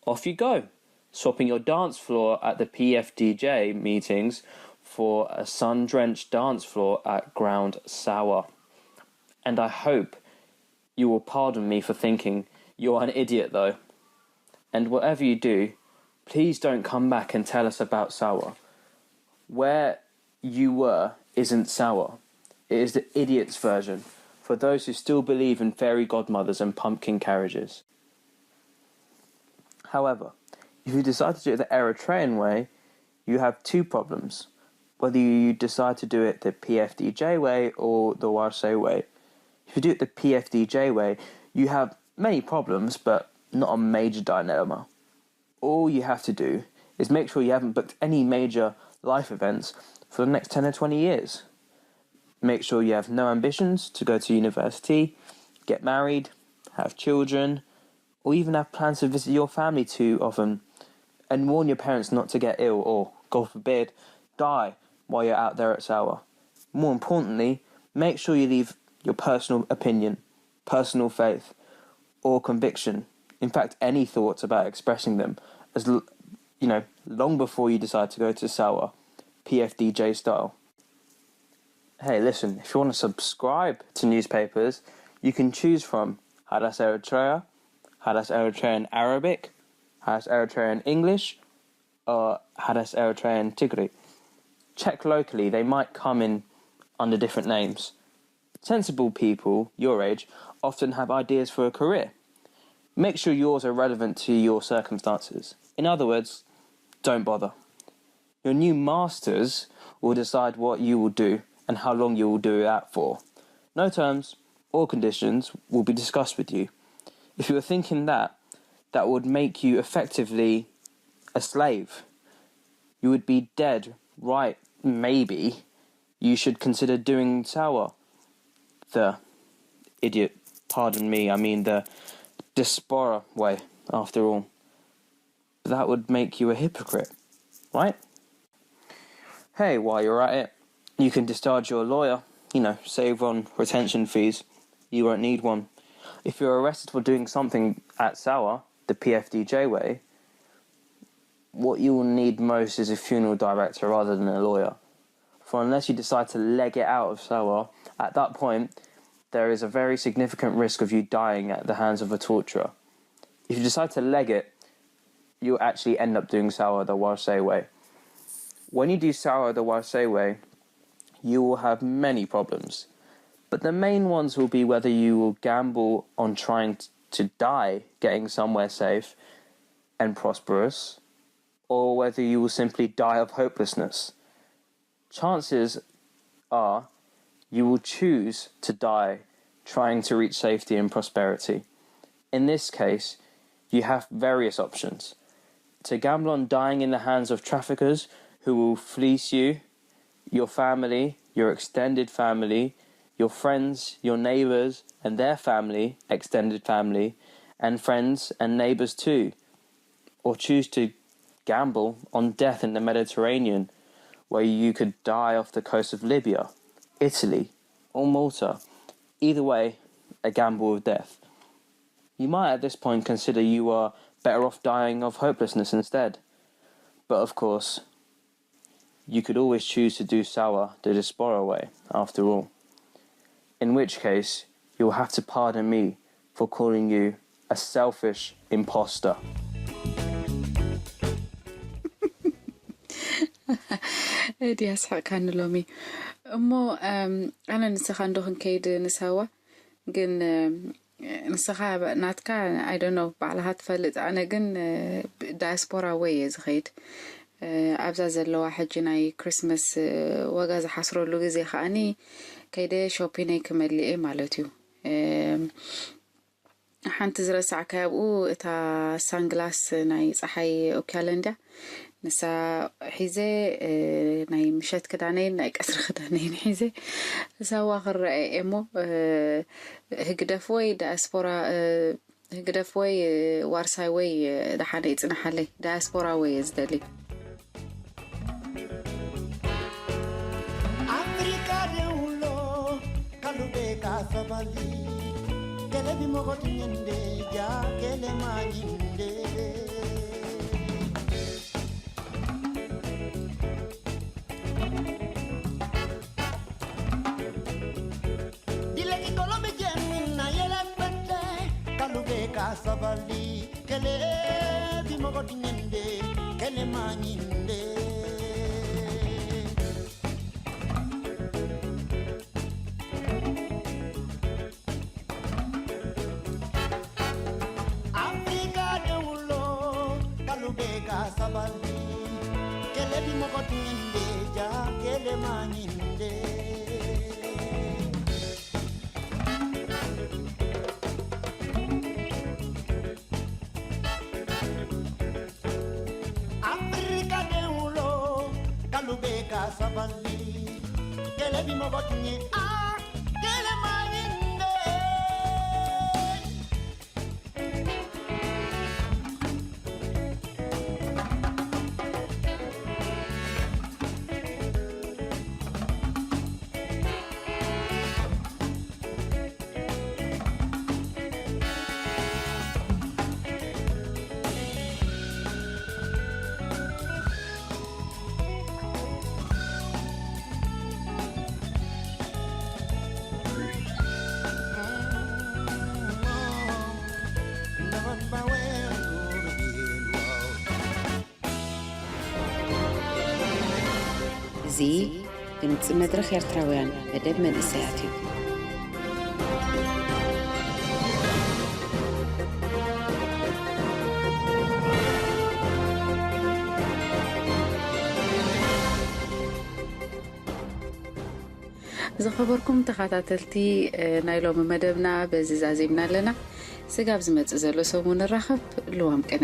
off you go, swapping your dance floor at the P F D J meetings for a sun drenched dance floor at Ground Sour. And I hope you will pardon me for thinking you're an idiot, though. And whatever you do, please don't come back and tell us about Sour. Where you were isn't Sour. It is the idiot's version, for those who still believe in fairy godmothers and pumpkin carriages. However, if you decide to do it the Eritrean way, you have two problems. Whether you decide to do it the P F D J way or the Warsaw way. If you do it the P F D J way, you have many problems, but not a major dilemma. All you have to do is make sure you haven't booked any major life events for the next ten or twenty years. Make sure you have no ambitions to go to university, get married, have children, or even have plans to visit your family too often, and warn your parents not to get ill or, God forbid, die while you're out there at Sawa. More importantly, make sure you leave your personal opinion, personal faith, or conviction, in fact, any thoughts about expressing them, as you know, long before you decide to go to Sawa, P F D J style. Hey, listen, if you want to subscribe to newspapers, you can choose from Hadas Eritrea, Hadas Eritrean Arabic, Hadas Eritrean English, or Hadas Eritrean Tigri. Check locally, they might come in under different names. Sensible people your age often have ideas for a career. Make sure yours are relevant to your circumstances. In other words, don't bother. Your new masters will decide what you will do and how long you will do that for. No terms or conditions will be discussed with you. If you are thinking that, that would make you effectively a slave. You would be dead, right? Maybe. You should consider doing Tower the idiot, pardon me, I mean the diaspora way, after all. That would make you a hypocrite, right? Hey, while you're at it, you can discharge your lawyer, you know, save on retention fees. You won't need one. If you're arrested for doing something at Sour, the P F D J way, what you will need most is a funeral director rather than a lawyer. For unless you decide to leg it out of Sawa, at that point, there is a very significant risk of you dying at the hands of a torturer. If you decide to leg it, you'll actually end up doing Sawa the Warsei way. When you do Sawa the Warsei way, you will have many problems. But the main ones will be whether you will gamble on trying t- to die getting somewhere safe and prosperous, or whether you will simply die of hopelessness. Chances are you will choose to die trying to reach safety and prosperity. In this case, you have various options. To gamble on dying in the hands of traffickers who will fleece you, your family, your extended family, your friends, your neighbors, and their family, extended family, and friends and neighbors too. Or choose to gamble on death in the Mediterranean, where you could die off the coast of Libya, Italy, or Malta. Either way, a gamble with death. You might at this point consider you are better off dying of hopelessness instead. But of course, you could always choose to do Sawa the Diaspora way, after all. In which case, you will have to pardon me for calling you a selfish imposter. እዲ ኣስሓቅካኒ ሎሚ እሞ፣ ኣነ ንስኻ እንዶ ክንከይድ ንሳዋ ግን፣ ንስኻ ናትካ፣ I don't know፣ ባዕልኻ ትፈልጥ። ኣነ ግን ዳያስፖራ ወይ እየ ዝኸይድ። ኣብዛ ዘለዋ ሕጂ ናይ ክሪስመስ ዋጋ ዝሓስረሉ ግዜ ከዓኒ ከይደ ሾፒነይ ክመልእ እየ ማለት እዩ። ሓንቲ ዝረሳዕካያ ኣብኡ እታ ሳንግላስ ናይ ፀሓይ ኦክያለ እንድያ፣ ንሳ ሒዘ፣ ናይ ምሸት ክዳነይን ናይ ቀትሪ ክዳነይን ሒዘ ሳዋ ክረአ እየ እሞ፣ ህግደፍ ወይ ዳያስፖራ፣ ህግደፍ ወይ ዋርሳይ ወይ ደሓነ ይፅናሓለይ፣ ዳያስፖራ ወይ እየ ዝደሊ። Africa de ulo, kalube kasabali, kele bi mogo tinyende, ja kele manyinde. Dileki kolobe jemina yele pete, kalube kasabali, kele bi mogo tinyende, kele manyinde. Africa de ulo, kalube kasabali, kele bi mogo tinyende, ja kele manyinde. Africa de ulo, kalube kasabali, kele bi mogo tinye, ah, kele manyinde. እዚ ድምጺ መድረኽ ኤርትራውያን መደብ መንእሰያት እዩ። ዝኸበርኩም ተኸታተልቲ ናይ ሎሚ መደብና በዚ ዛዚምና ኣለና። ስጋብ ዝመጽእ ዘሎ ሰሙን ንራኸብ። ልዋም ቅነ።